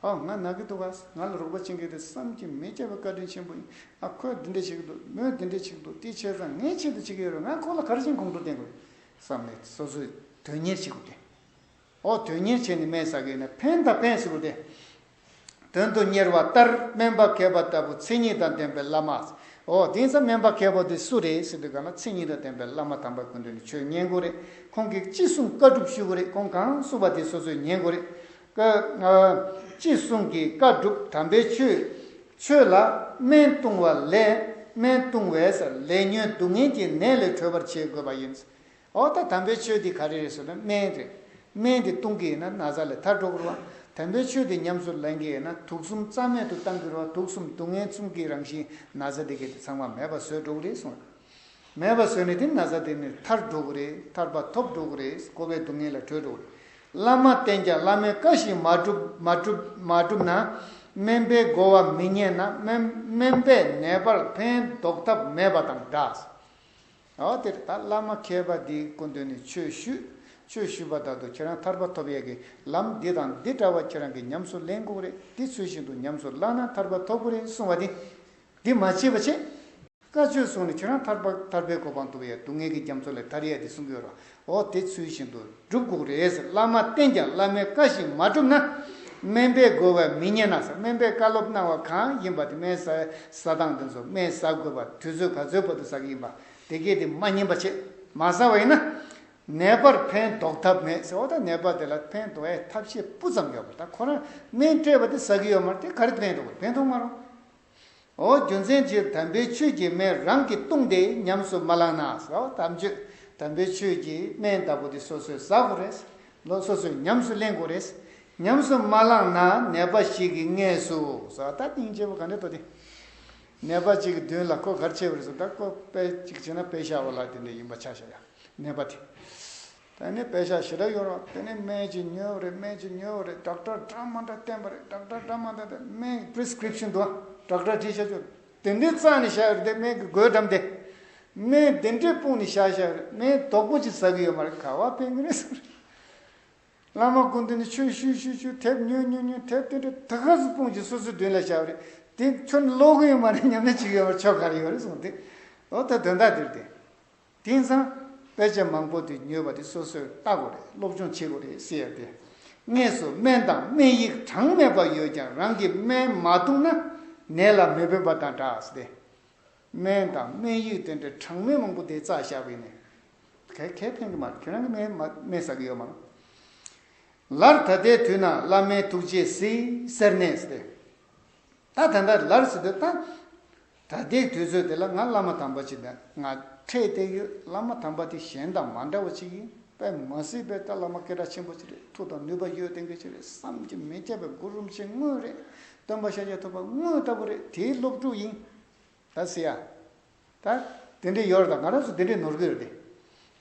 ཨོ་ང་ན་གི་འདུག་ག་ང་ལ་རོགས་པ་བྱེད་མཁན་དེ་བསམ་གྱིས་མི་ཁྱབ་པའི་བཀའ་དྲིན་ཆེན་པོ་ཡིན། ཨ་ཁོས་འདི་འདྲ་བྱེད་ཀྱི་འདུག་མོས་འདི་འདྲ་བྱེད་ཀྱི་འདུག་དེ་བྱས་ཙང་ངས་ཆེད་དུ་བྱེད་ཀྱི་ཡོད་རེད། ང་ཁོ་ལ་ག་རེ་བྱས་ནས་ཁོང་ཁྲོ་བསྟན་དགོས་རེད་བསམ་ནས་སོ་སོས་དོན་གཉེར་བྱེད་དགོས་ཏེ། ཨོ་དོན་གཉེར་བྱས་ནས་སྨན་ཟ་གི་ཡོད་ན་ཕན་དང་ཕན་ཟེར་དགོས་ཏེ། དོན་དུ་གཉེར་བ་ལྟར་སྨན་པ་མཁས་པ་ལྟ་བུ་མཚན་ཉིད་དང་ལྡན་པའི་བླ་མ། ཨོ་དེང་སང་སྨན་པ་མཁས་པ་དེ་སུ་རེད་ཟེར་དུས་གང་ལ་མཚན་ཉིད་དང་ལྡན་པའི་བླ་མ་དམ་པའི་སྐུ་མདུན་ནས་ཆོས་ཉན་དགོས་རེད། ཁོང་གིས་ཅི་གསུང་བཀའ་སྒྲུབ་ཞུ་དགོས་རེད། ཁོང་གང་གསུང་བ་དེ་སོ་སོས་ཉན་དགོས་རེད། བཀའ་ཨ་ཅི་གསུང་གི་བཀའ་སྒྲུབ་དམ་པའི་ཆོས། ཆོས་ལ་སྨན་བཏུང་བ་ལས་སྨན་བཏུང་བས་ལས་ཉོན་སྡུག་བསྔལ་གྱི་ནད་ལས་གྲོལ་བར་བྱེད་དགོས་པ་ཡིན། ཨོ་ད་དམ་པའི་ཆོས་འདི་ག་རེ་རེད་ཟེར་ན་སྨན་རེད། སྨན་འདི་བཏུང་གི་ཡིན་ན་ན་ཚ་ལས་ཐར་འགྲོ་གི་རེད་བ། དམ་པའི་ཆོས་འདི་ཉམས་སུ་ལེན་གི་ཡིན་ན་དུག་གསུམ་རྩ་མེད་དུ་བཏང་གི་རེད་བ། དུག་གསུམ་སྡུག་བསྔལ་གསུམ་གྱི་རང་བཞིན་ན་ཚ་འདི་གས་དེ་ཚང་མ་མེད་པ་བཟོས་འགྲོ་གི་རེད་གསུངས། མེད་པ་བཟོས་ནས་དེ་ན་ཚ་དེ་ནི་ཐར་འགྲོ་གི་རེད། ཐར་པ་ཐོབ་འགྲོ་གི་རེད། འཁོར་བའི་སྡུག་བསྔལ་ལས་གྲོལ་འགྲོ་གི་རེད། བླ་མ་བསྟེན་ཀྱང་བླ་མའི་བཀའ་བཞིན་མ་བསྒྲུབ་མ་བསྒྲུབ་མ་བསྒྲུབ་ན། སྨན་པའི་བསྒོ་བ་མི་ཉན་ན་སྨན་སྨན་པས་ནད་པར་ཕན་འདོགས་ཐབས་མེད་པ་དང་འདྲ། ཨོ་དེར་ད་བླ་མ་མཁས་པ་འདིའི་སྐུ་མདུན་ནས་ཆོས་ཞུས། ཆོས་ཞུས་པ་ལྟར་དུ་ཁྱེད་རང་ཐར་པ་ཐོབ་ཡས་ཀྱི་ལམ་འདི་དང་འདི་འདྲ་བ་ཁྱེད་རང་གིས་ཉམས་སུ་ལེན་དགོས་རེད། འདི་ཚུལ་བཞིན་དུ་ཉམས་སུ་བླངས་ན་ཐར་པ་ཐོབ་ཀྱི་རེད་གསུངས་པ་འདི། འདི་མ་བྱས་པ་བྱས། བཀའ་ཆོས་གསུངས་ནས་ཁྱེད་རང་ཐར་པ་ཐར་པའི་གོ་འཕང་ཐོབ་ཡས་སྡུག་བསྔལ་གྱི་རྒྱ་མཚོ་ལས་ཐར་ཡས་དེ་གསུང་གི་ཡོད་རེད། འོ་དེ་ཚུལ་བཞིན་དུ་སྒྲུབ་དགོས་རེད་ཟེར། བླ་མ་བསྟེན་ཀྱང་བླ་མའི་བཀའ་བཞིན་མ་བསྒྲུབས་ན། སྨན་པས་བསྒོ་བས་མི་ཉན་ན་ཟེར། སྨན་པས་བཀའ་སློབ་གནང་བ་གང་ཡིན་པ་དེ་སྨན་ཟ་ཟ་སྟངས་དེ་ཚོ། སྨན་ཟ་དགོས་པ་དུས་ཚོད་ག་ཚོད་བར་དུ་ཟ་གི་ཡིན་པ། དེ་གས་དེ་མ་ཉན་པ་བྱེད། མ་ཟ་བ་ཡིན་ན། ནད་པར་ཕན་འདོགས་ཐབས་མེད་ཟེར། འོ་ད་ནད་པ་དེ་ལ་ཕན་འདོགས་ཡས་ཐབས་ཤེས་སྤུ་ཙམ་ཡོད་པ། ད་ཁོ་རང་སྨན་སྤྲད་པ་དེ་ཟ་གི་ཡོད་མ་རེད། དེ་ག་རེ་ཕན་འདོགས། ཕན་ཐོགས་མ་རུང་། འོ་རྒྱུ་མཚན་ཅིག་དམ་པའི་ཆོས་ཀྱི་སྨན་རང་གིས་བཏུངས་ཏེ་ཉམས་སུ་མ་བླངས་ན་ཟེར། འོ་དམ་ཆོས་དམ་པའི་ཆོས་ཀྱི་སྨན་ལྟ་བུ་དེ་སོ་སོས་ཟ་དགོས་རེད། ལོ་སོ་སོས་ཉམས་སུ་ལེན་དགོས་རེད། ཉམས་སུ་མ་བླངས་ན་ནད་པ་ཞིག་གི་མངལ་སུ་ཟེར། ད་སྙིང་རྗེ་པོ་ག་འདྲ་ཏོ་དེ། ནད་པ་ཅིག་གི་མདུན་ལ་ཁོ་ག་རེ་བྱས་པ་རེད་ཟེར། ད་ཁོ་དཔེ་ཅིག་བྱས་ན་པེ་ཤ་བ་ལ་དེ་འདྲ་ཡིན་པ་ཆ་བཞག་ཡ། ནད་པ་དེ། ད་ནི་པེ་ཤ་ཞེ་དྲག་ཡོད་རེད། དེ་ནི་སྨན་ཅིག་ཉོས་པ་རེད། སྨན་ཅིག་ཉོས་པ་རེད། ཌོག་ཊར་འདྲ་མི་འདྲ་བསྟེན་པ་རེད། ཌོག་ཊར་འདྲ་མི་འདྲ་བསྟེན། སྨན་པི་རི་སི་ཀི་རིབ་ཤན་འདུག་ཌོག་ཊར་བྲིས་བཞག་རྒྱུ་དེ་འདྲའི་རྩ་ནས་བཞག་ཡོད་རེད། དེ་སྨན་གྱི་སྒོས་འགྲམ་དེ། སྨན་དེ་འདྲའི་སྤུངས་ནས་བཞག་བཞག་ཡོད་རེད། སྨན་དོག་པོ་ཅིག་ཟ་གི་ཡོད་མ་རེད། ག་བ་ཕན་གི་རེད་ཟེར། བླ་མ་སྐུ་མདུན་ནས་ཆོས་ཞུས་ཞུས་ཞུས། དེབ་ཉོས་ཉོས་ཉོས། དེབ་དེ་འདྲ་ད་ག་ཟེ་སྤུངས་ཀྱི་སོ་སོའི་མདུན་ལ་བཞག་པ་རེད། དེ་ཁྱོད་ཀློག་གི་ཡོད་མ་རེད། ཉམས་ལེན་བྱེད་ཀྱི་ཡོད་མ་རེད། ཆོ་ག་རེ་ཡོད་རེད་གསུངས་ཏེ། འོ་ད་དོན་དག་དེ་རེད་དེ། དེང་སང་དཔེ་ཆ་མང་པོ་དེ་ཉོས་པ་དེ་སོ་སོས་ལྟ་དགོས་རེད། སློབ་སྦྱོང་བྱེད་དགོས་རེད་ཟེར་ཡ་དེ། མངལ་སུ་སྨན་དང་སྨན་ཡིག་གྲངས་མེད་པ་ཡོད་ཀྱང་རང་གིས་སྨན་མ་བཏུང་ན་ནད་ལ་མི་ཕན་པ་དང་འདྲ་ཟེར་ཏེ། སྨན་དང་སྨན་ཡིག་དེ་འདྲ་གྲངས་མེད་མང་པོ་དེ་བཙལ་བཞག་པ་ཡིན་ནའི། ག་གས་ཕན་གི་མ་རེད། ཁྱོད་རང་གི་སྨན་མ་སྨན་ཟ་གི་ཡོད་མ་རེད། ལར་ད་ལྟའི་དུས་ན་བླ་མའི་ཐུགས་རྗེས་གཟིགས་སེར་སྣས་ཟེར་ཏེ། ད་ད་ལྟ་ལར་ཟེར་དུས་ད། ད་ལྟའི་དུས་ཚོད་དེ་ལ་ང་བླ་མ་དམ་པ་ཅིག་དང་ང་འཕྲད་བསྡད་ཡོད། བླ་མ་དམ་པ་དེ་གཞན་དང་མ་འདྲ་བ་ཅིག་ཡིན། དཔེ་མ་སྲིད་པའི་ད་བླ་མ་སྐད་གྲགས་ཆེན་པོ་ཅིག་རེད། མཐུ་དང་ནུས་པ་ཡོད་བསྡད་མཁན་ཅིག་རེད། བསམ་གྱིས་མི་ཁྱབ་པའི་གུ་རུ་རིན་པོ་ཆེ་དངོས་རེད། སྟོན་པ་ཤཱཀྱ་ཐུབ་པ་དངོས་ལྟ་བུ་རེད། དེའི་སློབ་ཕྲུག་ཡིན། ད་ཟེར་ཡ། ད་དེ་འདྲས་ཡོད་རེད། ད་ང་རང་ཚོ་དེ་འདྲས་ནོར་གི་ཡོད་རེད་དེ།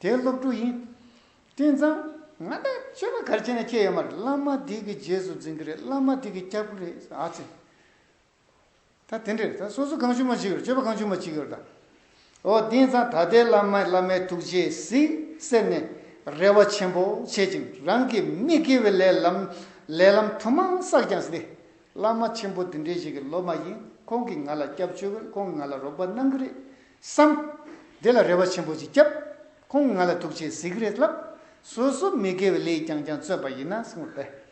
དེའི་སློབ་ཕྲུག་ཡིན། དེ་ཙང་ང་ད་སྤྱོད་པ་ག་རེ་བྱས་ན་ཁྱད་ཡོད་མ་རེད། བླ་མ་དེ་གི་རྗེས་སུ་འཛིན་གི་རེད། བླ་མ་དེ་གི་སྐྱབས་གི་རེད། ཨ་ཙི། ད་དེ་འདྲས་རེད། ད་སོ་སོ་གང་བྱུང་མ་བྱེད་ཀྱི་ཡོད་རེད། སྤྱོད་པ་གང་བྱུང་མ་བྱེད་ཀྱི་ཡོད་རེད་ད། འོ་དེ་ཙང་ད་ལྟའི་བླ་མ་བླ་མའི་ཐུགས་རྗེས་གཟིགས་སེར་སྣས་རེ་བ་ཆེན་པོ་བྱེད་ཅིང་རང་གི་མི་དགེ་བའི་ལས་ལམ་ལས་ལམ་དུ་མ་བསགས་ཀྱང་ཟེར་ཏེ། བླ་མ་ཆེན་པོ་འདི་འདྲའི་ཞིག་གི་སློབ་མ་ཡིན། ཁོང་གིས་ང་ལ་སྐྱབས་བཅོལ་གི་རེད། ཁོང་གིས་ང་ལ་རོགས་པ་གནང་གི་རེད་བསམ། དེ་ལ་རེ་བ་ཆེན་པོ་ཅིག་བརྒྱབ། ཁོང་གིས་ང་ལ་ཐུགས་རྗེས་གཟིགས་གི་རེད་ལབ། སོ་སོ་མི་དགེ་བའི་ལས་རྐྱང་རྐྱང་བརྩོན་པ་ཡིན་ན་གསུངས་པས།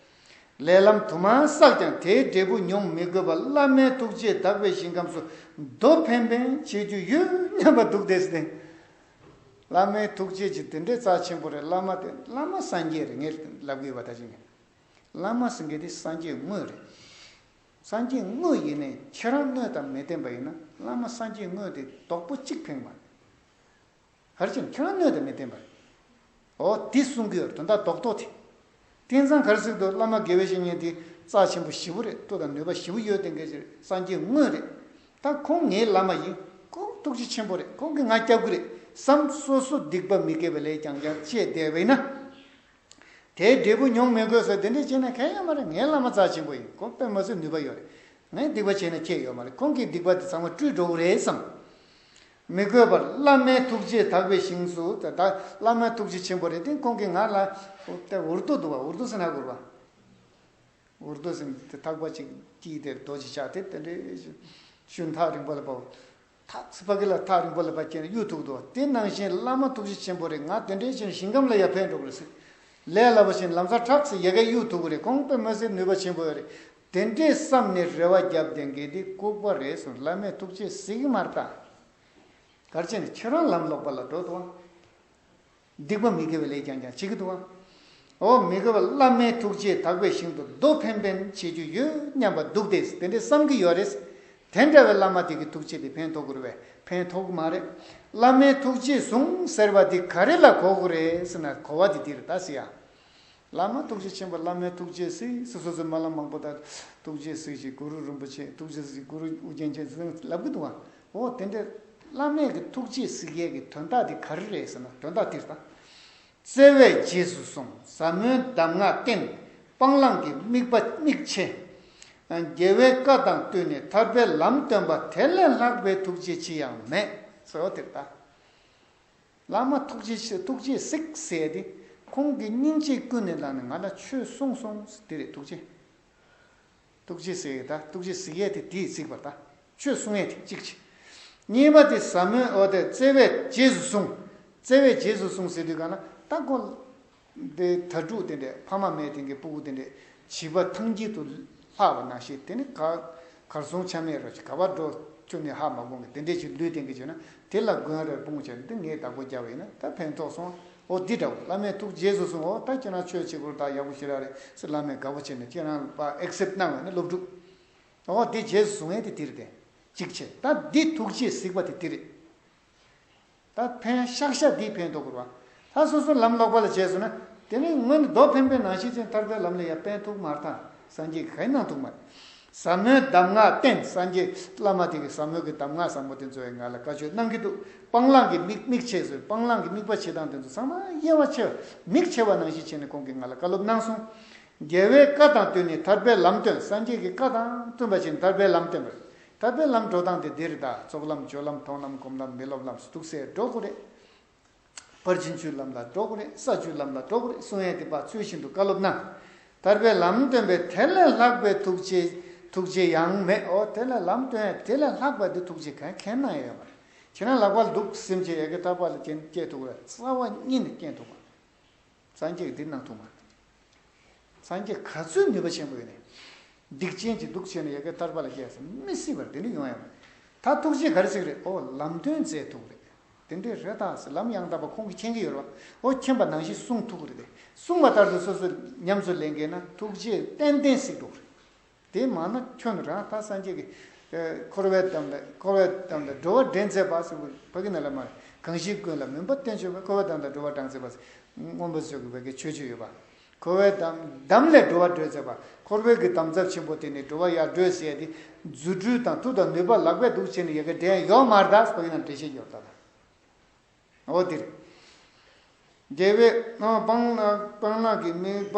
ལས་ལམ་དུ་མ་བསགས་ཀྱང་དེའི་འབྲས་བུ་མྱོང་མི་དགོས་པར་བླ་མའི་ཐུགས་རྗེས་དག་པའི་ཞིང་ཁམས་སུ་རྡོ་ཕན་ཕན་བྱེད་རྒྱུ་ཡོད་སྙམ་པ་འདུག་སྟེ་ཟེར་ཏེ། བླ་མའི་ཐུགས་རྗེ་ཅིག་དེ་འདྲའི་རྩ་ཆེན་པོ་རེད། བླ་མ་དེ་བླ་མ་སངས་རྒྱས་རེད། ངས་ལབ་གི་ཡོད་པ་ད་ཅི་ནས། བླ་མ་ཟེར་མཁན་དེ་སངས་རྒྱས་དངོས་རེད། སངས་རྒྱས་དངོས་ཡིན་ནའི་ཁྱེད་རང་སྣོད་དང་མི་ལྡན་པ་ཡིན་ན་བླ་མ་སངས་རྒྱས་དངོས་དེ་རྡོག་པོ་གཅིག་ཕན་མ་རེད། ག་རེ་བྱས་ན་ཁྱེད་རང་སྣོད་དང་མི་ལྡན་པ་རེད། འོ་དེ་གསུང་གི་ཡོད་རེད། དོན་དག་རྡོག་རྡོག་དེ། དེང་སང་ག་རེ་ཟེར་འདུག་བླ་མ་དགེ་བའི་བཤེས་གཉེན་དེ་རྩ་ཆེན་པོ་ཞེ་པོ་རེད། མཐུ་དང་ནུས་པ་ཞེ་པོ་ཡོད་དེ་འགས་ཅིག་རེད། སངས་རྒྱས་དངོས་རེད། ད་ཁོང་ངའི་བླ་མ་ཡིན། ཁོང་ཐུགས་རྗེ་ཆེན་པོ་རེད། ཁོང་གིས་ང་སྐྱབས་ཀྱི་རེད་བསམ། སོ་སོ་སྡིག་པ་མི་དགེ་བའི་ལས་རྐྱང་རྐྱང་བྱས་བསྡད་པ་ཡིན་ན། དེའི་འབྲས་བུ་མྱོང་མི་དགོས་ཟེར་དེ་འདྲས་བྱས་ན་གང་ཡང་མ་རེད། ངའི་བླ་མ་རྩ་ཆེན་པོ་ཡིན། ཁོང་དཔེ་མ་སྲིད་ནུས་པ་ཡོད་རེད། ངས་སྡིག་པ་བྱས་ན་ཁྱད་ཡོད་མ་རེད། ཁོང་གིས་སྡིག་པ་དེ་ཚང་མ་བཀྲུས་འགྲོ་གི་རེད་བསམ། མི་དགོས་པར་བླ་མའི་ཐུགས་རྗེས་དག་པའི་ཞིང་སུ། ད་ད་བླ་མའི་ཐུགས་རྗེ་ཆེན་པོ་རེད་དེ། ཁོང་གིས་ང་ལ་དེ་འུར་རྡོ་འདུག་བ། འུར་རྡོ་ཟེར་ན་གོ་རེད་བ། འུར་རྡོ་ཟེར་དེ་ཐག་པ་ཅིག་དཀྱིལ་དེར་རྡོ་ཅིག་བཞག་སྟེ་དེ་འདྲའི་ཤུན་ཐག་རིང་པོ་ལ་བབས། ཐག་ཚི་ཕ་གི་ལ་ཐག་རིང་པོ་ལ་བབས་བྱས་ནས་གཡུག་ཐུག་འདུག་བ། དེ་ནང་བཞིན་བླ་མ་ཐུགས་རྗེ་ཆེན་པོ་རེད། ང་དེ་འདྲའི་ཕྱིར་ཞིང་ཁམས་ལ་ཡ་ཕན་འགྲོ་གི་རེད་ཟེར། ལས་སླ་པོ་བཞིན་ལམ་སང་ཁྲག་ཚི་ཡ་ག་གཡུག་ཐུག་གི་རེད། ཁོང་དཔེ་མ་སྲིད་ནུས་པ་ཆེན་པོ་ཡོད་རེད། དེ་འདྲས་བསམ་ནས་རེ་བ་བརྒྱབ་བསྡད་མཁན་དེ་ལྐུགས་པ་རེད་གསུངས། བླ་མས་ཐུགས་རྗེས་གཟིགས་ཀྱི་མ་རེད་ད། ག་རེ་བྱས་ནས་ཁྱེད་རང་ལམ་ལོག་པ་ལ་འགྲོ་འདུག་བ། སྡིག་པ་མི་དགེ་བའི་ལས་རྐྱང་རྐྱང་བྱེད་ཀྱི་འདུག་བ། འོ་མི་དགེ་བ་བླ་མའི་ཐུགས་རྗེས་དག་པའི་ཞིང་དུ་རྡོ་ཕན་ཕན་བྱེད་རྒྱུ་ཡོད་སྙམ་པ་འདུག་སྟེ་དེ་འདྲའི་བསམ་གྱི་ཡོད་རེད། དེ་འདྲ་བའི་བླ་མ་དེ་གི་ཐུགས་རྗེ་དེ་ཕན་ཐོགས་ཀྱི་རེད་པས། ཕན་ཐོགས་ཀྱི་མ་རེད། བླ་མའི་ཐུགས་རྗེས་བཟུང་ཟེར་བ་དེ་ག་རེ་ལ་གོ་དགོས་རེད་ཟེར་ན། གོ་བ་དེ་འདི་རེད་ད་ཟེར་ཡ། བླ་མ་ཐུགས་རྗེ་ཆེན་པོ། བླ་མའི་ཐུགས་རྗེས་གཟིགས་ཟེར། སོ་སོའི་སྨོན་ལམ་མང་པོ་དང་། ཐུགས་རྗེས་གཟིགས་ཤིག་གུ་རུ་རིན་པོ་ཆེ། ཐུགས་རྗེས་གཟིགས་གུ་རུ་ཨོ་རྒྱན་ཆེན་ཟེར་ལབ་གི་འདུག་བ། འོ་དེ་འདྲ་བླ་མས་ཀྱི་ཐུགས་རྗེས་གཟིགས་ཡས་ཀྱི་དོན་དག་དེ་ག་རེ་རེད་ཟེར་ན། དོན་དག་དེ་ལྟ། བརྩེ་བས་རྗེས་སུ་བཟུང་། ཟབ་མོའི་གདམས་ངག་བསྟན། སྤང་བླང་གི་དམིགས་པ་དམིགས་ཆེ། རྒྱལ་བའི་བཀའ་དང་བསྟུན་ནས་ཐར་པའི་ལམ་སྟོན་པ། དེ་ལས་ལྷག་པའི་ཐུགས་རྗེ་ཅི་ཡང་མེད་ཟེར་བ་དེ་ལྟ། བླ་མ་ཐུགས་རྗེ་ཆེ། ཐུགས་རྗེས་གཟིགས་ཟེར་ཏེ། ཁོང་གིས་སྙིང་རྗེ་ཀུན་ནས་བསླངས་ནས་ང་ལ་ཆོས་གསུངས་སོང་། དེ་རེད། ཐུགས་རྗེ། ཐུགས་རྗེ་ཟེར་ཡས་ད། ཐུགས་རྗེ་ཟེར་ཡས་དེ་དེས་གཟིགས་པར་ད། ཆོས་གསུང་ཡས་དེ་གཅིག་བྱས། གཉིས་པ་དེ་ཟབ་མོའི། འོ་དེ་བརྩེ་བས་རྗེས་སུ་བཟུང་། བརྩེ་བས་རྗེས་སུ་བཟུང་ཟེར་དུས་གང་ལ་ད་ཁོ། དེ་དྭ་ཕྲུག་དེ་འདྲས། ཕ་མ་མེད་དེ་འདྲས། སྤུ་གུ་དེ་འདྲས། བྱིས་པ་ཐང་དཀྱིལ་དུ་ལྷག་པ་ནང་བཞིན། དེ་ནི་ག་གར་སོང་ཆ་མེད་རོ། ག་པར་འགྲོ་ཆུ་ནས་ཧ་མ་གོ་གི་དེ་འདྲས་ཅིག་ལུས་དེ་འདྲས་བྱུང་ན། དེ་ལ་མགོན་རེ་དཔུང་བྱས་ནས་འདི་ངས་བདག་པོ་རྒྱབ་པ་ཡིན་ན་ད་ཕན་ཐོགས་སོང་། འོ་འདི་འདྲ་བོ། བླ་མས་ཐུགས་རྗེས་སུ་བཟུང་། འོ་ད་ཁྱེད་རང་ཆོས་བྱེད་དགོས་ད། ཡག་པོ་ཞེ་དྲག་རེད་ཟེར་བླ་མས་དགའ་པོ་བྱས་ནས་ཁྱེད་རང་ལ་ཨེག་སེབ་གནང་བས་ན་སློབ་ཕྲུག་འོ་དེ་རྗེས་སུ་བཟུང་ཡས་དེ་དེ་རེད་དེ། གཅིག་བྱས། ད་འདི་ཐུགས་རྗེས་གཟིགས་པ་དེ་དེ་རེད། ད་ཕན་ཤག་ཤག་འདིས་ཕན་ཐོགས་དགོས་པ། ད་སོ་སོ་ལམ་ལོག་པ་ལ་བྱས་སོང་ན། དེ་ནི་སྔོན་མདོ་འཕེན་པའི་ནང་བཞིན་ཅན་ཐར་པའི་ལམ་ལ་ཡང་ཕན་ཐོགས་མ་རེད་ད། སངས་རྒྱས་ཀྱིས་གང་ཡང་གནང་ཐུབ་མ་རེད། ཟབ་མོའི་གདམས་ངག་བསྟན། སངས་རྒྱས་བླ་མ་དེ་གིས་ཟབ་མོ་གི་གདམས་ངག་བཟང་པོ་དེ་ཚོ་ཡང་ང་ལ་བཀའ་ཆོས་གནང་གི་འདུག་སྤང་བླང་གི་མིག་མིག་ཕྱེ་སོང་། སྤང་བླང་གི་དམིགས་པ་ཕྱེ་སྟངས་དེ་ཚོ་ཚང་མ་དབྱེ་བ་ཕྱེ་བ། མིག་ཕྱེ་བ་ནང་བཞིན་བྱས་ནས་ཁོང་གིས་ང་ལ་བཀའ་སློབ་གནང་སོང་། རྒྱལ་བའི་བཀའ་དང་བསྟུན་ནས་ཐར་པའི་ལམ་སྟོན། སངས་རྒྱས་ཀྱི་བཀའ་དང་བསྟུན་པ་བྱས་ནས་ཐར་པའི་ལམ་སྟོན་པ་རེད། ཐར་པའི་ལམ་འགྲོ་སྟངས་དེ་འདི་རེད་ད། ཚོགས་ལམ་སྤྱོད་ལམ་མཐོང་ལམ་སྒོམ་ལམ་མི་སློབ་ལམ་སོགས་དུག་སེལ་འགྲོ་དགོས་རེད། ཕར་ཕྱིན་བཅུའི་ལམ་ལ་འགྲོ་དགོས་རེད། ས་བཅུའི་ལམ་ལ་འགྲོ་དགོས་རེད་གསུང་ཡས་དེ་པ་ཚུལ་བཞིན་དུ་བཀའ་སློབ་གནང་། ཐར་པའི་ལམ་སྟོན་པའི་དེ་ལས་ལྷག་པའི་ཐུགས་རྗེ། ཐུགས་རྗེ་ཡང་མེད། འོ་དེ་ལས་ལམ་སྟོན་ཡས་དེ་ལས་ལྷག་པ་འདི་ཐུགས་རྗེ་གང་གན་གནང་ཡས་ཡོད་མ་རེད། ཁྱེད་རང་ལག་པ་ལ་འདུག་སེམས་ཅན་ཡ་གི་ཐར་པ་ལ་སྐྱེལ་སྐྱེལ་ཐུབ་པ་རེད། རྩ་བ་ཉིད་ནས་སྐྱེལ་ཐུབ་པ་རེད། སངས་རྒྱས་ཀྱིས་འདི་གནང་ཐུབ་མ་རེད། སངས་རྒྱས་ག་ཚོད་ནུས་པ་ཆེན་པོ་ཡོད་ནས། སྡིག་ཅན་གྱི་སྡུག་ཆེ་ནས་ཡ་གི་ཐར་པ་ལ་སྐྱེལ་ཟེར་མི་སྲིད་པར་དེ་ནི་ཡོང་ཡ་མ་རེད། ད་ཐུགས་རྗེ་ག་རེ་ཟེར་གི་རེད། ཨོ་ལམ་སྟོན་མཛད་ཐུབ་རེད། དེ་འདྲས་རེད་ད་ཟེར་ལམ་ཡང་དག་པ་ཁོང་གིས་མཁྱེན་གི་ཡོད་རེད་བ། ཨོ་མཁྱེན་པ་ནང་བཞིན་གསུང་ཐུབ་གི་རེད་དེ། གསུང་བ་ལྟར་དུ་སོ་སོས་ཉམས་སུ་ལེན་མཁན་ན་ཐུགས་རྗེ་ཏན་ཏན་གཟིགས་འགྲོ་གི་རེད། དེ་མ་ན་ཁྱོད་རང་ད་སངས་རྒྱས་ཀྱིས། ཨེ། འཁོར་བའི་འདམ་ལས་འཁོར་བའི་འདམ་ལས་སྒྲོལ་བ་འདྲེན་མཛད་པ་ཟེར་བ་ཕ་གི་ནང་ལ་མ་རེད། གང་ཞིག་ཀུན་ལ་མུན་པ་སྟོན་མཆོད་པའི། འཁོར་བའི་འདམ་ལས་སྒྲོལ་བ་འདྲེན་མཛད་པ་ཟེར། མངོན་པ་མཛོད་ཀྱི་བོད་ཀྱི་ཆོས་སྤྱོད་ཡོད་པ། འཁོར་བའི་འདམ་འདམ་ལས་སྒྲོལ་བ་འདྲེན་མཛད་པ། འཁོར་བའི་གི་འདམ་རྫབ་ཆེན་པོ་དེ་ནས་སྒྲོལ་བ་ཡར་སྒྲོལ་ཟེར་ཡ་དེ། རྫུ་འཕྲུལ་དང་མཐུ་དང་ནུས་པ་ལག་པས་འདུག་བྱས་ནས་ཡ་གི་འདྲེན་ཡོད་མ་རེད་ད་ཟེར་ཕ་གི་ནང་འགྲེལ་བཤད་ཡོད་ད་ད། འོ་དེར། རྒྱལ་བའི་སྤང་བླང་སྤང་བླང་གི་དམིགས་པ་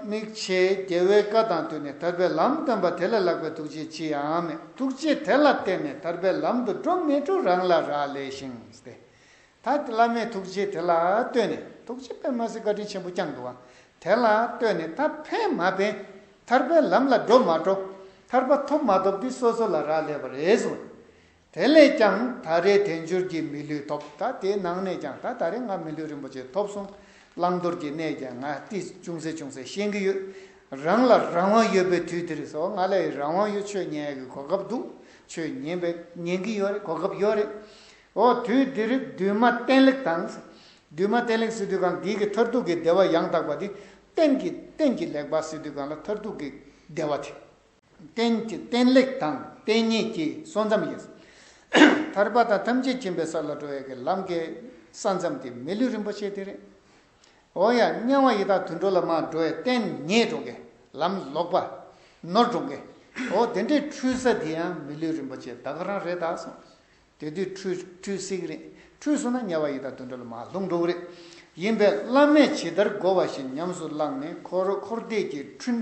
དམིགས་ཆེད་རྒྱལ་བའི་བཀའ་དང་བསྟུན་ནས་ཐར་པའི་ལམ་སྟོན་པ་དེ་ལས་ལྷག་པའི་ཐུགས་རྗེ་ཅི་ཡང་མེད། ཐུགས་རྗེ་དེ་ལ་བརྟེན་ནས་ཐར་པའི་ལམ་དུ་འགྲོ་མི་འགྲོ་རང་ལ་རག་ལས་ཤིང་སྟེ། ད་བླ་མའི་ཐུགས་རྗེ་དེ་ལ་ལྟོས་ནས། ཐུགས་རྗེ་དཔེ་མ་སྲིད་བཀའ་དྲིན་ཆེན་པོ་བསྐྱངས་འདུག་བ། དེ་ལ་ལྟོས་ནས་ད་ཕན་མ་ཕན། ཐར་པའི་ལམ་ལ་འགྲོ་མ་འགྲོ། ཐར་པ་ཐོབ་མ་ཐོབ་འདི་སོ་སོ་ལ་རག་ལས་པ་རེད་གསུངས། དེ་ལས་ཀྱང་ད་རེས་དལ་འབྱོར་གྱི་མི་ལུས་ཐོབ། ད་དེའི་ནང་ནས་ཀྱང་ད་ད་རེས་ང་མི་ལུས་རིན་པོ་ཆེ་ཐོབ་སོང་། བླང་དོར་གྱི་གནས་ཀྱང་ང་ཏི་ཅུང་ཟད་ཅུང་ཟད་ཤེས་ཀྱི་ཡོད། རང་ལ་རང་དབང་ཡོད་པའི་དུས་འདིར་སོ་ང་ལ་ཡི་རང་དབང་ཡོད། ཆོས་ཉན་ཡག་གི་གོ་སྐབས་འདུག་ཆོས་ཉན་པའི་ཉན་གྱི་ཡོད་རེད། གོ་སྐབས་ཡོད་རེད། འོ་དུས་འདིར་འདུས་མ་བསྟེན་ལེགས་དང་། འདུས་མ་བསྟེན་ལེགས་ཟེར་དུས་གང་འདི་གི་མཐར་ཐུག་གི་བདེ་བ་ཡང་དག་པ་འདི། རྟེན་གྱི་རྟེན་གྱི་ལེགས་པ་ཟེར་དུས་གང་ལ་མཐར་ཐུག་གི་བདེ་བ་དེ། རྟེན་གྱི་རྟེན་ལེགས་དང་རྟེན་ཉིད་ཀྱི་སོ་མཚམས་ཡིན། ཐར་པ་དང་ཐམས་ཅད་མཁྱེན་པའི་ས་ལ་འགྲོ་བའི་གི་ལམ་གྱི་ས་མཚམས་དེ་མི་ལུས་རིན་པོ་ཆེ་དེ་རེད། འོ་ཡ་དམྱལ་བ་ཡི་དྭགས་དུད་འགྲོ་ལ་མར་འགྲོ་བའི་རྟེན་ཉེས་འགྲོ་གི་ལམ་ལོག་པ་ནོར་འགྲོ་གི། འོ་དེ་འདྲའི་འཁྲུལ་ས་དེ་ཡང་མི་ལུས་རིན་པོ་ཆེ་ད་ག་རང་རེད་ད་གསུངས། དེ་དུས་འཁྲུལ་འཁྲུལ་སྲིད་ཀྱི་རེད། འཁྲུལ་སོང་ན་དམྱལ་བ་ཡི་དྭགས་དུད་འགྲོ་ལ་མར་ལྷུང་འགྲོ་གི་རེད། ཡིན་པས་བླ་མས་ཇི་ལྟར་བསྒོ་བ་བཞིན་ཉམས་སུ་བླངས་ནས་འཁོར་འཁོར་འདས་ཀྱི་འཁྲུན་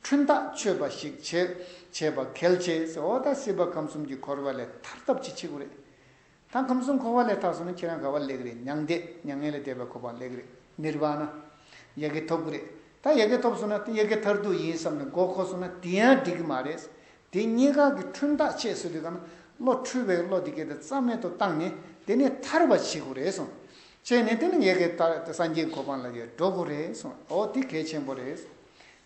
འཁྲུན་ཐག་ཆོད་པ་ཞིག་བྱེད་བྱེད་པ་གལ་ཆེ་ཟེར། འོ་ད་སྲིད་པ་ཁམས་གསུམ་གྱི་འཁོར་བ་ལས་ཐར་ཐབས་ཅིག་བྱེད་དགོས་རེད། ད་ཁམས་གསུམ་འཁོར་བ་ལས་ཐར་སོང་ན་ཁྱེད་རང་ག་པར་སླེབས་ཀྱི་རེད། མྱང་འདས་མྱ་ངན་ལས་འདས་པའི་གོ་འཕང་སླེབས་ཀྱི་རེད། ནིར་བཱ་ན། ཡ་གི་ཐོབ་ཀྱི་རེད། ད་ཡ་གི་ཐོབ་སོང་ན་དེ་ཡ་གི་མཐར་ཐུག་ཡིན་བསམ་ནས་མགོ་འཁོར་སོང་ན་དེ་ཡང་འགྲིག་གི་མ་རེད། དེ་གཉིས་ཀ་གི་འཁྲུན་ཐག་ཆོད་ཟེར་དུས་གང་བློ་འཁྲུལ་བའི་བློ་དེ་གའི་དེ་རྩ་མེད་དུ་བཏང་ནས་དེ་ནས་ཐར་བ་བྱེད་དགོས་རེད་གསུངས། བྱས་ནས་དེ་ནི་ཡ་གི་ད་སངས་རྒྱས་གོ་འཕང་ལ་ཡ་འགྲོ་དགོས་རེད་གསུངས། འོ་དེ་གལ་ཆེན་པོ་རེད།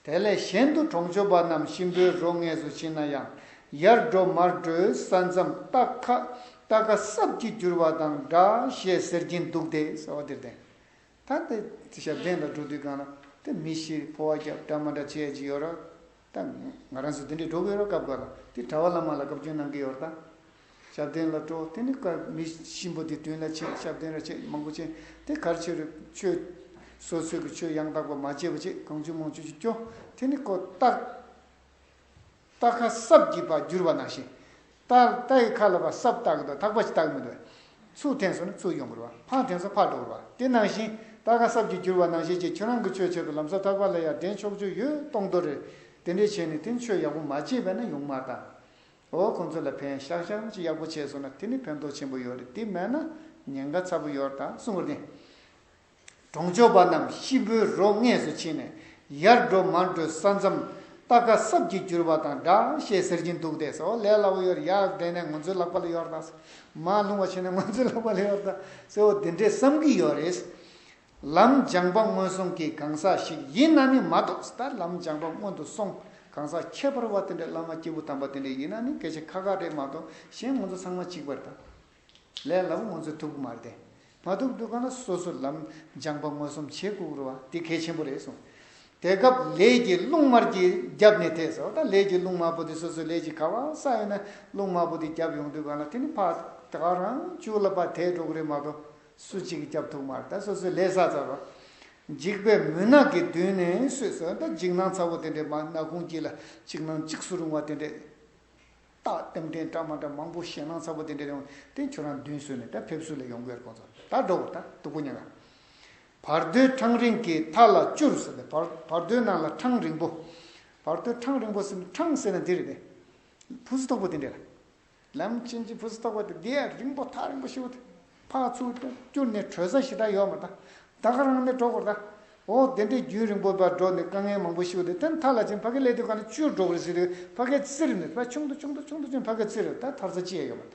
དེ་ལས་གཞན་དུ་གྲོང་ཆོག་པ་རྣམས་གཤིན་པོའི་རོ་ངོས་སུ་ཕྱིན་ན་ཡང་ཡར་འགྲོ་མར་འགྲོའི་ས་མཚམས་རྟ་ཁ་རྟ་ཁ་སྲབ་ཀྱིས་བསྒྱུར་བ་དང་འདྲ་ཞེས་ཟེར་གྱིན་འདུག་སྟེ་ཟེར་བ་དེར་བརྟེན། ད་དེ་ཞབས་བརྟན་ལ་འགྲོ་དུས་གང་ལ་དེ་མི་ཤི་འཕོ་བ་རྒྱབ་འདྲ་མ་འདྲ་བྱེད་ཡ་ཅིག་ཡོད་ར། ད་ང་རང་ཚོ་དེ་འདྲས་འགྲོ་གི་ཡོད་ར། སྐབས་འགའ་ལ་དེ་གྲྭ་པ་བླ་མ་ལ་བཀའ་བཀྱོན་གནང་གི་ཡོད་ར། ད་ཞབས་བརྟན་ལ་འགྲོ། དེ་ནི་ཀ་མི་གཤིན་པོ་དེ་མདུན་ལ་ཆས། ཞབས་བརྟན་ར་ཆས་མང་པོ་ཆས། དེ་གར་ཆས་རུ་ཆོས་སོ་སོའི་གི་ཆོས་ཡང་དག་པ་མ་བྱས་པ་བྱས་གང་བྱུང་མང་བྱུང་ཅིག་སྐྱོ། དེ་ནི་ཀོ་ཏག་རྟ་ཁ་སྲབ་ཀྱིས་ཕར་བསྒྱུར་བ་ནང་བཞིན། རྟ་རྟ་ཡི་ཁ་ལ་ཕར་སྲབ་བཏགས་ཀྱི་འདུག་ཐག་པ་ཅིག་བཏགས་མི་འདུག་ཚུར་འཐེན་སོང་ན་ཚུར་ཡོང་དགོས་རེད་བ། ཕར་འཐེན་སོང་ཕར་འགྲོ་དགོས་རེད་བ། དེ་ནང་བཞིན་རྟ་ཁ་སྲབ་ཀྱིས་བསྒྱུར་བ་ནང་བཞིན་གྱིས་ཁྱོད་རང་གི་ཆོས་ཆེད་དུ་ལམ་སང་ཐག་པ་ལ་ཡར་འདྲེན་ཆོག་ཆོག་ཡོད་གཏོང་འདོད་རེད། དེ་འདྲས་བྱས་ནས་དེ་ཆོས་ཡག་པོ་མ་བྱས་པས་ན་ཡོང་མ་ད། འོ་ཁོང་ཚོ་ལ་ཕན་ཤག་ཤག་ཅིག་ཡག་པོ་བྱས་སོང་ན་དེ་ནི་ཕན་ཐོགས་ཆེན་པོ་ཡོད་རེད། དེ་མེད་ན་ཉེན་ཁ་ཚ་པོ་ཡོད་རེད་ད་གསུངས་པ་རེད། གྲོང་ཆོག་པ་རྣམས་གཤིན་པོའི་རོ་ལྔས་སུ་ཕྱིན་ནས་ཡར་འགྲོ་མར་འགྲོའི་ས་མཚམས་རྟ་ཁ་སྲབ་ཀྱིས་བསྒྱུར་བ་དང་འདྲ་ཞེས་ཟེར་གྱིན་འདུག་སྟེ་ཟེར། ལས་སླ་བོ་ཡོད་རེད། ཡར་བསྡད་ནས་ང་ཚོའི་ལག་པ་ལ་ཡོད་རེད་ད། མར་ལྷུང་བ་བྱས་ནས་ང་ཚོའི་ལག་པ་ལ་ཡོད་རེད་ད་ཟེར་བ་དེ་འདྲས་བསམ་གྱི་ཡོད་རེད། ལམ་སྦྱངས་པ་མངོན་སུམ་གྱི་གང་ཟག་ཞིག་ཡིན་ན་ནི་མ་གཏོགས། ད་ལམ་སྦྱངས་པ་སྔོན་དུ་སོང་གང་ཟག་ཁྱད་པར་བ་དེ་འདྲས་བླ་མ་སྐྱེས་བུ་དམ་པ་དེ་འདྲས་ཡིན་ན་ནི་སྐད་ཆ་ཁ་ཁ་རེད་མ་གཏོགས། གཞན་ང་ཚོ་ཚང་མ་གཅིག་པ་རེད་ད། ལས་སླ་བོ་ང་ཚོས་ཐུབ་ཀྱི་མ་རེད་དེ། མ་ཐུབ་འདུག་ག་ན་སོ་སོ་ལམ་སྦྱངས་པ་མངོན་སུམ་བྱེད་དགོས་རེད་བ། དེ་གལ་ཆེན་པོ་རེད་གསུངས། དེ་སྐབས་ལས་ཀྱི་རླུང་དམར་གྱིས་བརྒྱབ་ནས་དེ་ཟེར་བ་དང་། ལས་ཀྱི་རླུང་དམར་པོ་དེ་སོ་སོའི་ལས་ཀྱི་ག་བ་ས་ཡོད་ན་རླུང་དམར་པོ་དེ་བརྒྱབ་ཡོང་དུས་ག་ན་དེ་ནི་ཕར་ད་ག་རང་བཅུག་ལ་ཕར་དེད་འགྲོ་གི་རེད་མ་གཏོགས། སུ་གཅིག་གིས་བརྒྱབ་ཐུབ་མ་རེད། ད་སོ་སོའི་ལས་བསགས་ཚར་བ། འཇིགས་པའི་མུན་ནག་གི་མདུན་ནས་སུས་ཟེར་བ་དང་འཇིགས་སྣང་ཚ་བོ་དེ་འདྲའི་མ་སྣ་ཁུང་དཀྱིལ་ལ་འཇིགས་སྣང་འཇིགས་སུ་རུང་བ་དེ་འདྲའི། རྟགས་ལྟེམ་ལྟེམ་འདྲ་མ་འདྲ་མང་པོ་ཞེད་སྣང་ཚ་པོ་དེ་འདྲ་ཡོང་དེ་ཁྱོད་རང་མདུན་བསུས་ནས་ད་ཕེབས་བསུ་ལ་ཡོང་གི་ཡོད་རེད། ཁོང་ཚོ་ད་འགྲོ་དགོས། ད་སྡུག་པོ་མྱངས་ལ། བར་དོའི་འཕྲང་རིང་གི་མཐའ་ལ་བསྐྱུར་ཟེར་ཏེ། བར་བར་དོའི་ནང་ལ་འཕྲང་རིང་པོ། བར་དོའི་འཕྲང་རིང་པོ་ཟེར་ན་འཕྲང་ཟེར་ན་འདི་རེད་དེ། ཕུ་སུ་ཐོག་པོ་དེ་འདྲ་རེད། ལམ་ཕྱིན་ཅི་ཕུ་སུ་ཐོག་པོ་དེ་འདི་ཡ་རིང་པོ་ཐག་རིང་པོ་ཞིག་པོ་དེ། ཕར་ཚུར་བསྐྱུར་ནས་བྲོས་ས་ཞེ་དྲག་ཡོད་མ་རེད་ད། ད་ག་རང་ནས་འགྲོ་དགོས་རེད་ད། འོ་དེ་འདྲའི་རྒྱུན་རིང་པོ་བར་འགྲོ་ནས་དཀའ་ངལ་མང་པོ་ཞིག་དེ་དེ་མཐའ་ལ་ཕྱིན་ཕ་གི་སླེབས་དུས་ག་ནས་བསྐྱུར་འགྲོ་གི་རེད་ཟེར་དུས་ཕ་གི་བཙིར་ནས་ཕར་ཆུང་དུ་ཆུང་དུ་ཆུང་དུ་ཕྱིན་ཕ་གི་བཙིར་ད་ཐར་ས་ཅི་ཡང་ཡོད་མ་རེད།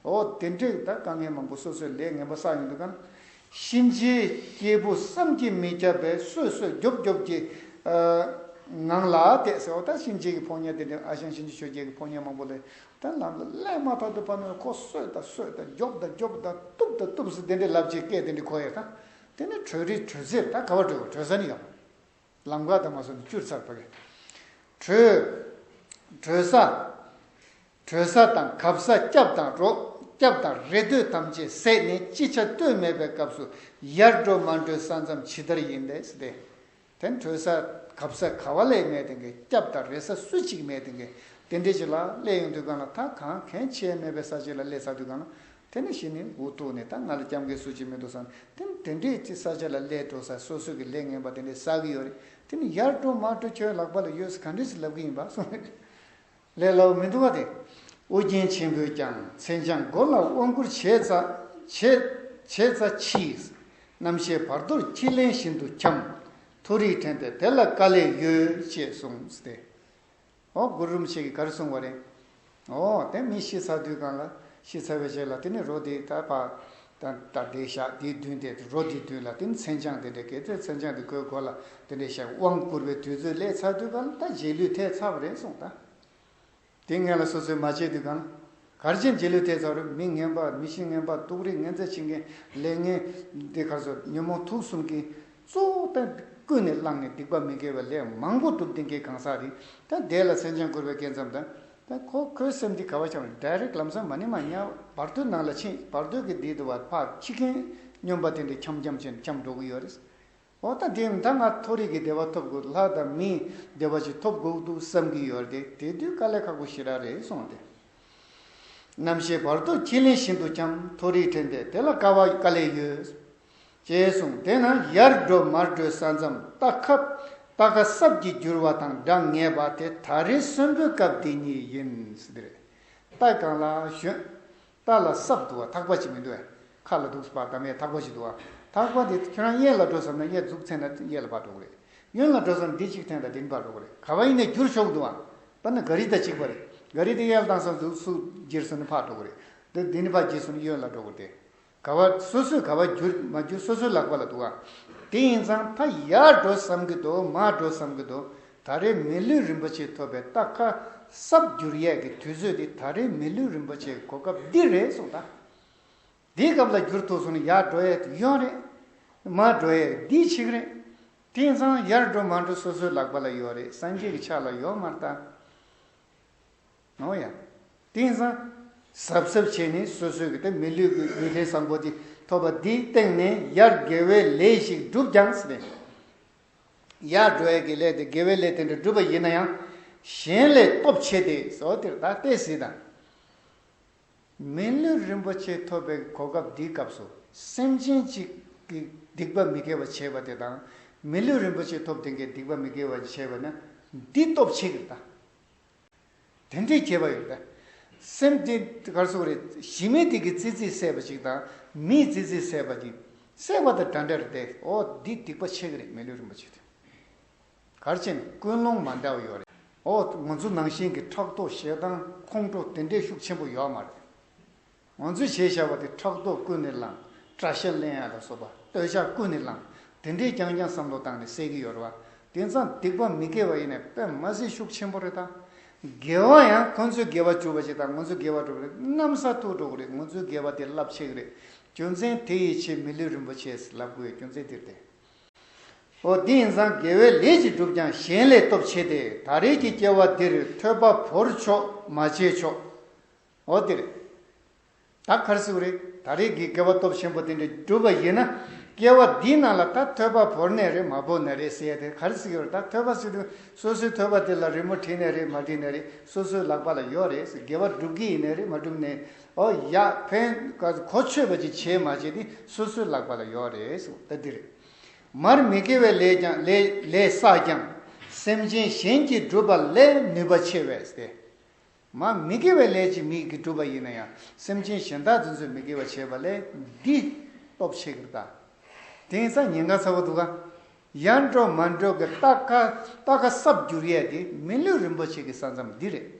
འོ་དེ་འདྲའི་ད་དཀའ་ངལ་མང་པོ་སོ་སོའི་ལས་ངན་པ་བསགས་ཡོང་དུས་ག་ན། གཤིན་རྗེའི་སྐྱེས་བུ་བསམ་གྱིས་མི་ཁྱབ་པས་གསོད་གསོད་རྒྱོབ་རྒྱོབ་ཀྱི་ངང་ལ་དེ་ཟེར་བ་ད་གཤིན་རྗེ་གི་ཕོ་ཉ་དེ་འདྲའི་ཨ་ཞང་གཤིན་རྗེ་ཆོས་རྒྱལ་གྱི་ཕོ་ཉ་མང་པོ་ལས། ད་ལམ་ལ་སླེབས་མ་ཐག་ཏུ་ཕ་ནོར་ཁོ་གསོད་དང་གསོད་དང་རྒྱོབ་དང་རྒྱོབ་དང་གཏུབ་དང་གཏུབ་ཟེར་དེ་འདྲའི་ལབ་བྱེད་སྐད་དེ་འདྲའི་གོ་ཡས་ད། དེ་ནི་བྲོས་རི་བྲོས་ཚེར་ད་ག་བ་བྲོས་བྲོས་ས་ནི་ཡོང་། ལམ་ཁ་དང་མ་སོང་ནས་བསྐྱུར་ཚར་བ་གི། བྲོས། བྲོས་ས། བྲོས་ས་དང་གབ་ས་སྐྱབས་དང་རོ། སྐྱབས་དང་རེ་ལྟོས་ཐམས་ཅད་ཟད་ནས་ཅི་བྱ་གཏོལ་མེད་པའི་སྐབས་སུ་ཡར་འགྲོ་མར་འགྲོའི་ས་མཚམས་ཇི་ལྟར་ཡིན་ཏེ་ཟེར་ཏེ། དེ་བྲོས་ས་གབ་ས་ག་བ་ལས་མེད་དེ་གི་སྐྱབས་དང་རེ་ས་སུ་གཅིག་མེད་དེ་གི་དེ་འདྲའི་ཅིག་ལ་སླེབས་ཡོང་དུས་གང་ལ་ད་གང་གན་ཆེ་མེད་པའི་ས་ཆ་ལ་སླེབས་ཚར་དུས་གང་ལ་དེ་ནི་གཞི་ནས་འུ་ཐུག་ནས་ད་ང་ལ་སྐྱབས་མགོན་སུ་གཅིག་མི་འདུག་བསམ་དེ་ནི་དེ་འདྲའི་ཅིག་ས་ཆ་ལ་སླེབས་འགྲོ་ས་སོ་སོ་གི་ལས་ངན་པ་དེ་འདྲའི་བསགས་ཀྱི་ཡོད་རེད། དེ་ནི་ཡར་འགྲོ་མར་འགྲོ་ཁྱོད་ལག་པ་ལ་ཡོད་ཟེར་ག་འདྲས་སེ་ལབ་གི་ཡིན་པ་སོང་རེད། ལས་སླ་བོ་མི་འདུག་ག་དེ། ཨོ་རྒྱན་ཆེན་པོས་ཀྱང་མཚན་བྱང་མགོ་ལ་དབང་བསྐུར་བྱས་ཙ་བྱས་བྱས་ཙ་མཆིས། རྣམ་ཤེས་བར་དོར་ཁྱི་ལེན་བཞིན་དུ་འཁྱམས། མཐོ་རིས་བྲན་ཏེ་དེ་ལ་དཀའ་ལས་ཡོད་ཅེས་གསུངས་ཏེ། ཨོ་གུ་རུ་རིན་པོ་ཆེ་གིས་ག་རེ་གསུངས་པ་རེད། ཨོ་དེ་མི་ཤི་ཚར་དུས་གང་ལ་ཤི་ཚར་བའི་རྗེས་ལ་དེ་ནི་རོ་དེ་ད་ཕ་ད་ད་དེ་བཞག་དེའི་མདུན་དེ་རོ་དེའི་མདུན་ལ་དེ་ནི་མཚན་བྱང་དེ་འདྲ་གལ་ཏེ་མཚན་བྱང་དེ་ཁོའི་མགོ་ལ་དེ་འདྲ་བཞག་དབང་བསྐུར་བའི་དུས་ཚོད་སླེབས་ཚར་དུས་གང་ལ་ད་རྗེས་ལུས་ཐེབས་ཚར་བ་རེད་གསུངས་ད། དེ་སྔོན་ལ་སོ་སོས་མ་བྱས་དུས་གང་། གར་ཅན་རྗེས་ལུས་དེ་ཚོར་མི་ངན་པ་མི་གཤིས་ངན་པ་སྡུག་རུས་ངན་ཚད་ཕྱིན་མཁན་ལས་ངན་འདི་གར་སོ་ཉོན་མོངས་དུག་གསུམ་གྱིས་གཙོ་བོ་ད་ཀུན་ནས་བསླངས་ནས་སྡིག་པ་མི་དགེ་བའི་ལས་མང་པོ་སྒྲུབ་བསྡད་མཁན་གང་ཟག་རེད། ད་དེ་ལ་མཚན་བྱང་བསྐུར་བའི་སྐབས་ཙམ་དང་། ད་ཁོ་ཁོའི་སེམས་འདི་ག་བ་ཆགས་ནས་ཌའི་རེག་ལམ་སང་མ་ཎི་མ་ཉལ་བར་དོའི་ནང་ལ་ཕྱིན་བར་དོ་གི་འདི་དུ་བ་ཕར་ཁྱི་རྒན་སྨྱོན་པ་དེ་འདྲའི་འཁྱམ་འཁྱམ་བྱས་ནས་འཁྱམ་འགྲོ་གི་ཡོད་རེད། འོ་ད་དེ་ད་ང་མཐོ་རིས་ཀྱི་བདེ་བ་ཐོབ་དགོས། ལྷ་དང་མིའི་བདེ་བ་ཅིག་ཐོབ་དགོས་འདུག་བསམ་གྱི་ཡོད་རེད་དེ། དེ་དུས་དཀའ་ལས་ཁག་པོ་ཞེ་དྲག་རེད་གསུངས་ཏེ། རྣམ་ཤེས་བར་དོར་ཁྱི་ལེན་བཞིན་དུ་འཁྱམས། མཐོ་རིས་བྲན་ཏེ་དེ་ལ་དཀའ་བ་དཀའ་ལས་ཡོད། ཅེས་གསུངས། དེས་ན་ཡར་འགྲོ་མར་འགྲོའི་ས་མཚམས་རྟ་ཁབ་རྟ་ཁ་སྲབ་ཀྱིས་བསྒྱུར་བ་དང་འདྲ་ངེས་པ་དེ་ད་རེས་གསོན་པོའི་སྐབས་འདི་ཉིད་ཡིན་ཟེར་དེ་རེད། རྟ་གང་ལ་ཞོན། རྟ་ལ་སྲབ་འདུག་བ། ཐག་པ་ཅིག་མི་འདུག་བས། ཁ་ལ་འདུག་སེ་བར་བསྡམ་ཡས་ཐག་པ་ཅིག་འདུག་བ། ཐག་པ་དེ་ཁྱོད་རང་གཡས་ལ་འགྲོ་བསམ་ན་གཡས་འཛུགས་འཚེར་ན་གཡས་ལ་ཕར་འགྲོ་གི་རེད། གཡོན་ལ་འགྲོ་བསམ་ན་འདི་གཅིག་འཐེན་ན་འདི་ནས་ཕར་འགྲོ་གི་རེད། ག་བ་ཡིན་ནའི་བསྒྱུར་ཆོག་འདུག་བ། དཔེར་ན་ག་རི་དང་གཅིག་པ་རེད། ག་རི་དེ་གཡས་ལ་བཏང་སོང་ཚུགས་ཚུགས་བསྒྱིར་སོང་ན་ཕར་འགྲོ་གི་རེད། འདི་འདི་ནས་ཕར་བསྒྱིར་སོང་ན་གཡོན་ལ་འགྲོ་གི་རེད། ག་བ་སོ་སོས་ག་བ་བསྒྱུར་མ་བསྒྱུར་སོ་སོའི་ལག་པ་ལ་འདུག་བ། དེ་ཡིན་ཙང་ད་ཡར་འགྲོ་བསམ་གི་འདུག་མར་འགྲོ་བསམ་གི་འདུག་ད་རེས་མི་ལུས་རིན་པོ་ཆེ་ཐོབ་པའི་རྟ་ཁ་སྲབ་བསྒྱུར་ཡས་ཀྱི་དུས་ཚོད་འདི་ད་རེས་མི་ལུས་རིན་པོ་ཆེའི་གོ་སྐབས་འདི་རེད་གསུངས་ད། འདིའི་སྐབས་ལ་བསྒྱུར་ཐུབ་སོང་ན་ཡར་འགྲོ་ཡས་དེ་གཡོན་རེད། མར་འགྲོ་ཡས་འདི་ཕྱིན་རེད། དེ་ཡིན་ཙང་ཡར་འགྲོ་མར་འགྲོ་སོ་སོའི་ལག་པ་ལ་ཡོད་རེད། སངས་རྒྱས་ཀྱི་ཕྱག་ལ་ཡོད་མ་རེད་ད། འོ་ཡ། དེ་ཡིན་ཙང་གཟབ་གཟབ་བྱས་ནས་སོ་སོའི་གི་དེ་མི་ལུས་ཀྱི་ལུས་རྟེན་བཟང་པོ་དེ་ཐོབ་པ་འདིའི་སྟེང་ནས་ཡར་དགེ་བའི་ལས་ཤིག་བསྒྲུབ་ཀྱང་ཟེར་ནས། ཡར་འགྲོ་ཡས་ཀྱི་ལས་དེ་དགེ་བའི་ལས་དེ་འདྲ་བསྒྲུབ་པ་ཡིན་ན་ཡང་གཞན་ལས་སྟོབས་ཆེ་སྟེ་ཟེར་བ་དེར་ད་བལྟས་ཟིན་དང་། མི་ལུས་རིན་པོ་ཆེ་ཐོབ་པའི་གོ་སྐབས་འདིའི་སྐབས་སུ་སེམས་ཅན་གཅིག་གིས་སྡིག་པ་མི་དགེ་བ་བྱས་པ་དེ་དང་མི་ལུས་རིན་པོ་ཆེ་ཐོབ་དེ་འགས་སྡིག་པ་མི་དགེ་བ་བྱས་པ་ན་འདི་སྟོབས་ཆེ་གི་རེད་ད། དེ་འདྲའི་ཁྱད་པར་ཡོད་རེད་ད། སེམས་དེ་ག་རེ་ཟེར་དགོས་རེད། ཞི་མི་དེ་གིས་ཙི་ཙི་བསད་པ་ཅིག་དང་མིས་ཙི་ཙི་བསད་པ་ཅིག་བསད་པ་དང་འདྲ་འདྲ་རེད་དེ། ཨོ་འདི་སྡིག་པ་ཆེ་གི་རེད། མི་ལུས་རིན་པོ་ཆེ་དེ། གར་ཕྱིན་ཀུན་སློང་མ་འདྲ་བ་ཡོད་རེད། ཨོ་ང་ཚོ་ནང་བཞིན་གྱི་ཕྲག་དོག་ཞེ་སྡང་ཁོང་ཁྲོ་དེ་འདྲའི་ཤུགས་ཆེན་པོ་ཡོད་མ་རེད། ང་ཚོས་བྱས་བཞག་པ་དེ་ཕྲག་དོག་ཀུན་ནས་བསླངས། དགྲ་ཤ་ལེན་ཡ་ལ་སོགས་པ་འདོད་ཆགས་ཀུན་ནས་བསླངས། དེ་འདྲའི་རྐྱང་རྐྱང་བསམ་བློ་བཏང་ནས་བསད་ཀྱི་ཡོད་རེད་བ། དེང་སང་སྡིག་པ་མི་དགེ་བ་ཡིན་ནའི་དཔེ་མ་སྲིད་ཤུགས་ཆེན་པོ་རེད་ད། དགེ་བ་ཡང་ཁོ་ཚོས་དགེ་བ་བསྒྲུབས་པ་ཞིག་དང་ང་ཚོས་དགེ་བ་བསྒྲུབས་རེད། གནམ་ས་ཐུག་འགྲོ་གི་རེད། ང་ཚོས་དགེ་བ་དེ་རླབས་ཆེ་གི་རེད། རྒྱུ་མཚན་དེ་ཡི་ཕྱིར་མི་ལུས་རིན་པོ་ཆེ་ལབ་དགོས་རྒྱུ་མཚན་དེ་རེད་དེ། ཨོ་དེ་ཡིན་ཙང་དགེ་བའི་ལས་ཅི་བསྒྲུབས་ཀྱང་གཞན་ལས་སྟོབས་ཆེ་སྟེ། ད་རེས་ཀྱི་སྐྱེ་བ་འདིར་ཐོས་པ་བོར་ཆོག་མ་བྱས་ཆོག་ཨོ་དེ་རེད། ད་ག་རེ་ཟེར་དགོས་རེད། ད་རེས་ཀྱི་དགེ་བ་སྟོབས་ཆེན་པོ་དེ་འདྲ་བསྒྲུབས་པ་ཡིན་ན། སྐྱེ་བ་འདིའི་ནང་ལ་ད་ཐོས་པ་བོར་ནའི་རེད། མ་བོར་ནའི་རེད་ཟེར་ཡ་དེ་ག་རེ་ཟེར་གྱི་ཡོད་རེད། ད་ཐོས་པ་ཟེར་དུས་སོ་སོའི་ཐོས་པ་དེ་ལ་རི་མོ་བྲིས་ནའི་རེད། མ་བྲིས་ནའི་རེད། སོ་སོའི་ལག་པ་ལ་ཡོད་རེད་ཟེར། དགེ་བ་བསྒྲུབ་ཀྱི་ཡིན་ནའི་རེད། མ་བསྒྲུབས་ནའི། ཨོ་ཡ་ཕན་གོ་ཆོད་པ་ཅིག་བྱས་མ་བྱས་དེ་སོ་སོའི་ལག་པ་ལ་ཡོད་རེད་ཟེར། ད་འདི་རེད། མར་མི་དགེ་བའི་ལས་ཀྱང་ལས་ལས་བསགས་ཀྱང་། སེམས་ཅན་གཞན་གྱིས་བསྒྲུབས་པ་ལས་ནུས་པ་ཆེ་བས་ཏེ། མ་མི་དགེ་བའི་ལས་ཅིག་མི་གིས་བསྒྲུབས་པ་ཡིན་ན་ཡང་སེམས་ཅན་གཞན་དག་དེ་ཚོས་མི་དགེ་བ་བྱས་པ་ལས་འདི་སྟོབས་ཆེ་གི་རེད་ད། དེང་སང་ཉེན་ཁ་ཚ་བོ་འདུག་ག་ཡར་འགྲོ་མར་འགྲོ་གི་རྟ་ཁ་རྟ་ཁ་སྲབ་བསྒྱུར་ཡས་དེ་མི་ལུས་རིན་པོ་ཆེ་གི་ས་མཚམས་འདི་རེད།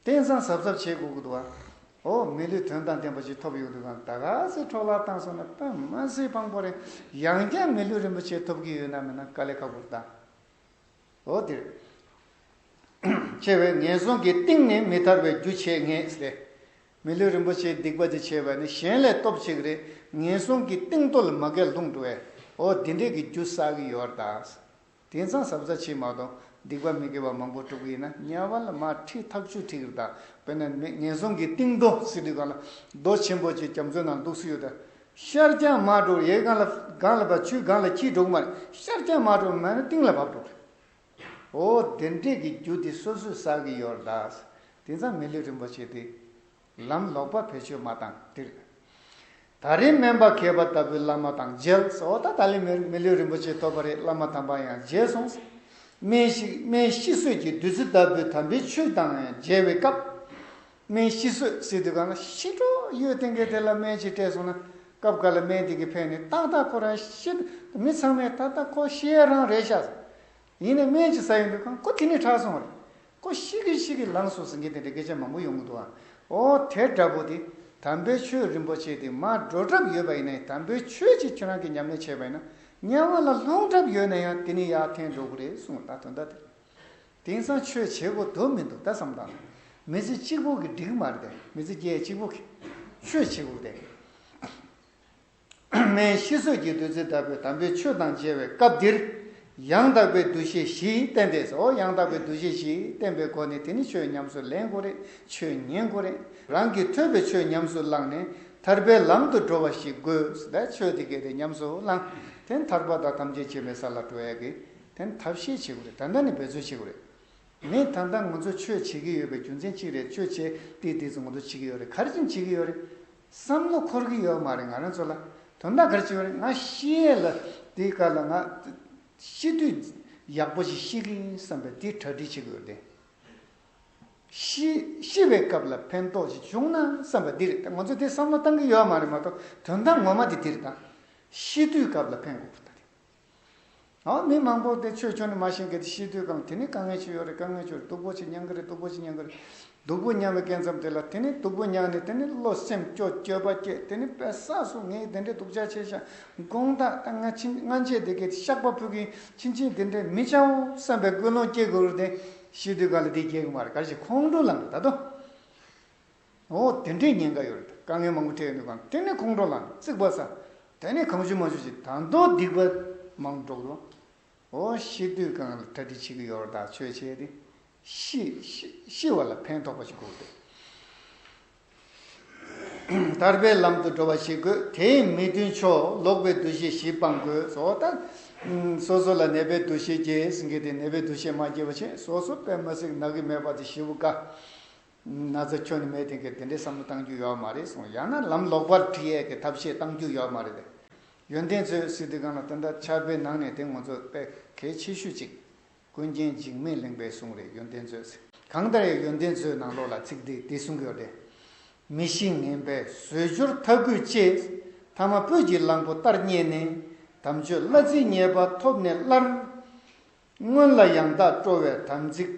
དེང་སང་གཟབ་གཟབ་བྱེད་དགོས་ཀྱི་འདུག་ག་ཨོ་མི་ལུས་དོན་དང་ལྡན་པ་ཞིག་ཐོབ་ཡོང་དུས་གང་ད་ག་ཚོད་འཕྲོ་བརླག་བཏང་སོང་ན་དཔེ་མ་སྲིད་ཕངས་པོ་རེད། ཡང་བསྐྱར་མི་ལུས་རིན་པོ་ཆེ་ཐོབ་ཀྱི་ཡོད་ན་མེད་ན་དཀའ་ལས་ཁག་པོ་རེད་ད། འོ་དེར། ཆེ་བས་ངན་སོང་གི་གཏིང་ནས་མི་ཐར་བའི་རྒྱུ་བྱེད་ངེས་ཏེ། མི་ལུས་རིན་པོ་ཆེའི་སྡིག་པ་དེ་བྱས་པ་ནི་གཞན་ལས་སྟོབས་ཆེ་གི་རེད། ངན་སོང་གི་གཏིང་རྡོ་ལ་མ་གིར་ལྷུང་འགྲོ་བས། འོ་དེ་འདྲས་ཀྱི་རྒྱུ་བསགས་ཀྱི་ཡོད་རེད་ད། དེང་སང་གཟབ་གཟབ་བྱེད་མ་གཏོགས་སྡིག་པ་མི་དགེ་བ་མང་པོ་སྒྲུབ་ཀྱི་ཡིན་ན་དམྱལ་བ་ལ་མར་ཁྲིད་ཐག་ཆོད་ཁྲིད་ཀྱི་རེད་ད། དཔེར་ན་མི་ངན་སོང་གི་གཏིང་རྡོ་ཟེར་དུས་གང་ལ་རྡོ་ཆེན་པོ་ཅིག་རྒྱ་མཚོའི་ནང་འདུག་སེ་ཡོད་ད། ཤར་རྒྱང་མར་འགྲོ་ཡས་གང་ལ་གང་ལ་བབས། ཆུའི་སྒང་ལ་འཁྱིལ་འགྲོ་གི་མ་རེད། ཤར་རྒྱང་མར་འགྲོ་མ་ནི་གཏིང་ལ་བབས་འགྲོ་གི་རེད། འོ་དེ་འདྲས་ཀྱི་རྒྱུ་དེ་སོ་སོས་བསགས་ཀྱི་ཡོད་རེད་ད། དེང་སང་མི་ལུས་རིན་པོ་ཆེ་དེ་ལམ་ལོག་པ་བེད་སྤྱོད་མ་བཏང་དེ་རེད། ད་རེས་སྨན་པ་མཁས་པ་ལྟ་བུའི་བླ་མ་དང་མཇལ། འོ་ད་ད་ལན་མི་མི་ལུས་རིན་པོ་ཆེ་ཐོབ་པ་རེད། བླ་མ་དམ་པ་ཡང་མཇལ་སོང་། སྨན་ཤི་སྨན་ཤི་གསོས་ཀྱི་བདུད་རྩི་ལྟ་བུའི་དམ་པའི་ཆོས་དང་མཇལ་བའི་སྐབས། སྨན་ཤི་གསོས་ཟེར་དུས་གང་ལ་ཤི་འགྲོ་ཡོད་དེ་འགའི་དེ་ལ་སྨན་ཅིག་སྤྲད་སོང་ན་སྐབས་འགའ་ལ་སྨན་དེ་གི་ཕན་ནི་ཏག་ཏག་ཁོ་རང་ཤི། མི་ཚང་མས་ད་ལྟ་ཁོ་ཤི་ཡ་རང་རེད་ཤག་ཡིན་ནའི་སྨན་ཅིག་ཟ་ཡོང་དུས་གང་ཁོ་དེ་ནས་དྲག་སོང་བ་རེད། ཁོ་ཤི་གི་ཤི་གི་ལངས་སོང་ཟེར་མཁན་དེ་འདྲ་སྐད་ཆ་མང་པོ་ཡོང་གི་འདུག་ཨ། ཨོ་དེ་འདྲ་པོ་དེ་དམ་པའི་ཆོས་རིན་པོ་ཆེ་དེ་མར་འགྲོ་གྲབས་ཡོད་པ་ཡིན་ནའི་དམ་པའི་ཆོས་ཅིག་ཁྱོད་རང་གིས་ཉམས་ལེན་བྱས་པ་ཡིན་ན་དམྱལ་བ་ལ་ལྷུང་གྲབས་ཡོད་ན་ཡང་དེ་ནི་ཡར་འཐེན་འགྲོ་གི་རེད་གསུངས་པ་ད་དོན་དག་དེ། དེང་སང་ཆོས་བྱེད་དགོས་འདུག་མི་འདུག་ད་བསམ་དང་། མི་ཚེ་གཅིག་པོ་གིས་འགྲིག་གི་མ་རེད་དེ། མི་ཚེ་སྐྱེལ་གཅིག་པོ་གིས་ཆོས་བྱེད་དགོས་ཏེ། སྨན་ཤི་གསོས་ཀྱི་བདུད་རྩི་ལྟ་བུའི་དམ་པའི་ཆོས་དང་མཇལ་བའི་སྐབས་འདིར། ཡང་དག་པའི་འདུ་ཤེས་བཞི་བསྟེན་ཏེ་སོ། ཡང་དག་པའི་འདུ་ཤེས་བཞི་བསྟེན་པའི་སྒོ་ནས་དེ་ནི་ཆོས་ཉམས་སུ་ལེན་དགོས་རེད། ཆོས་ཉན་དགོས་རེད། རང་གིས་ཐོས་པའི་ཆོས་ཉམས་སུ་བླངས་ནས་ཐར་པའི་ལམ་དུ་འགྲོ་བ་ཞིག་དགོས། ད་ཆོས་དེ་གས་དེ་ཉམས་སུ་བླངས། དེ་ཐར་པ་དང་ཐམས་ཅད་མཁྱེན་པའི་ས་ལ་འགྲོ་ཡ་གི་དེ་ཐབས་ཤེས་བྱེད་དགོས་རེད། ད་ལྟ་ནས་འབད་རྩོལ་བྱེད་དགོས་རེད། ངས་ད་ལྟ་ང་ཚོ་ཆོས་བྱེད་ཀྱི་ཡོད་པའི་རྒྱུ་མཚན་གཅིག་རེད། ཆོས་བྱེད་དེ་དེ་ཚོ་ང་ཚོ་བྱེད་ཀྱི་ཡོད་རེད། ག་རེ་བྱེད་ཀྱི་ཡོད་རེད། བསམ་བློ་འཁོར་གྱི་ཡོད་མ་རེད་ང་རང་ཚོ་ལ། དོན་དག་ག་རེ་བྱེད་ཀྱི་ཡོད་རེད། ང་ཤི་ཡས་ལ་དེའི་སྐབས་ལ་ང་ཤི་དུས་ཡག་པོ་ཞིག་ཤི་གི་ཡིན་བསམ་པའི་དེ་གྲ་སྒྲིག་བྱེད་ཀྱི་ཡོད་རེད། ཤི་ཤི་བའི་སྐབས་ལ་ཕན་ཐོགས་ཤིག་བྱུང་ན་བསམ་པ་འདི་རེད། ང་ཚོ་དེ་བསམ་བློ་བཏང་གི་ཡོད་མ་རེད་མ་གཏོགས་དོན་དག་ངོ་མ་དེ་འདི་རེད་ད། ཤི་དུས་སྐབས་ལ་ཕན་དགོས་པ་ད་རེད། ཨ་མི་མང་པོ་དེ་ཆོས་ཁྱོན་ནས་མ་ཤེས་མཁན་དེ་ཤི་དུས་གང་དེ་ནི་དཀའ་ངལ་ཅིག་ཡོད་རེད། དཀའ་ངལ་ཅིག་ཡོད་རེད། སྡུག་པོ་ཅིག་མྱངས་ཀྱི་རེད། སྡུག་པོ་ཅིག་མྱངས་ཀྱི་རེད། སྡུག་པོ་མྱངས་ནས་དེ་ནི་སློབ་སེམས་སྐྱོ་སྐྱོ་བ་སྐྱེ། དེ་ནི་དཔེ་བསགས་སོང་། ངས་དེ་འདྲའི་སྡུག་ཅག་བྱས་ཤག་དགོངས་དག་ད་ང་ཕྱིན་སྔན་ཆད་དེ་གའི་བཤགས་པ་ཕུལ་གྱིན་ཕྱིན་ཆད་དེ་འདྲའི་མི་བྱའོ་བསམ་པའི་ཀུན་སློང་སྐྱེ་དགོས་རེད་དེ། ཤི་དུས་གང་ལ་དེ་སྐྱེ་གི་མ་རེད། ག་རེ་བྱེད་ཁོང་ཁྲོ་ལངས་རེད་ད་དོ། འོ་དེ་འདྲའི་ཉེན་ཁ་ཡོད་རེད། དཀའ་ངལ་མང་པོ་འཕྲད་ཡོང་དུས་གང་དེ་ནས་ཁོང་ཁྲོ་ལངས་རྩིག་པ་ཟ། དེ་ནས་གང་བྱུང་མང་བྱུང་བྱེད། ད་དོ་སྡིག་པ་མང་འགྲོ་གི་འདུག་འོ་ཤི་དུས་གང་ལ་གྲ་སྒྲིག་བྱེད་ཀྱི་ཡོད་རེད་ད། ཆོས་བྱས་ཏེ། ཤི་ཤི་ཤི་བ་ལ་ཕན་ཐོགས་པ་ཞིག་དགོས་ཏེ། ཐར་པའི་ལམ་དུ་འགྲོ་བ་ཞིག་དགོས། དེའི་མི་མཐུན་ཕྱོགས་ལོག་པའི་འདུ་ཤེས་བཞི་སྤང་དགོས་སོ། ད་སོ་སོ་ལ་ནད་པའི་འདུ་ཤེས་སྐྱེས་ཟིན་གྱི་དེ་ནད་པའི་འདུ་ཤེས་མ་སྐྱེས་པ་བྱས་སོ་སོ་དཔེ་མ་སྲིད་ན་གི་མེད་པ་དེ་ཞེ་པོ་དཀའ། ན་ཚ་ཁྱོན་ནས་མེད་དེ་གི་དེ་འདྲའི་བསམ་བློ་བཏང་རྒྱུ་ཡོད་མ་རེད་གསུངས། ཡང་ན་ལམ་ལོག་པར་ཁྲིད་ཡས་ཀྱི་ཐབས་ཤེས་བཏང་རྒྱུ་ཡོད་མ་རེད་དེ། ཡོན་ཏན་མཛོད་ཟེར་དུས་གང་ལ་དེ་འདྲ་ཕྱག་དཔེའི་ནང་ནས་དེ་ང་ཚོ་དཔེ་གལ་ཆེ་ཤོས་ཅིག་ཀུན་མཁྱེན་འཇིགས་མེད་གླིང་པའི་གསུང་རེད། ཡོན་ཏན་མཛོད་ཟེར། གང་ལྟར་ཡང་ཡོན་ཏན་མཛོད་ནང་ལོགས་ལ་ཚིག་འདི་འདི་གསུང་གི་ཡོད་རེད། མི་ཤི་ངན་པས་ཟོས་སྦྱོར་ཐ་གུས་གཅེས། ཐ་མ་སྤོས་ཀྱི་གླང་པོ་ལྟར་མཉེས་ནས། དམ་ཆོས་བླ་ཚིག་རྙེད་པ་ཐོབ་ནས་སླར། སྔོན་ལ་ཡང་དག་སྤྲོ་བའི་དམ་ཚིག་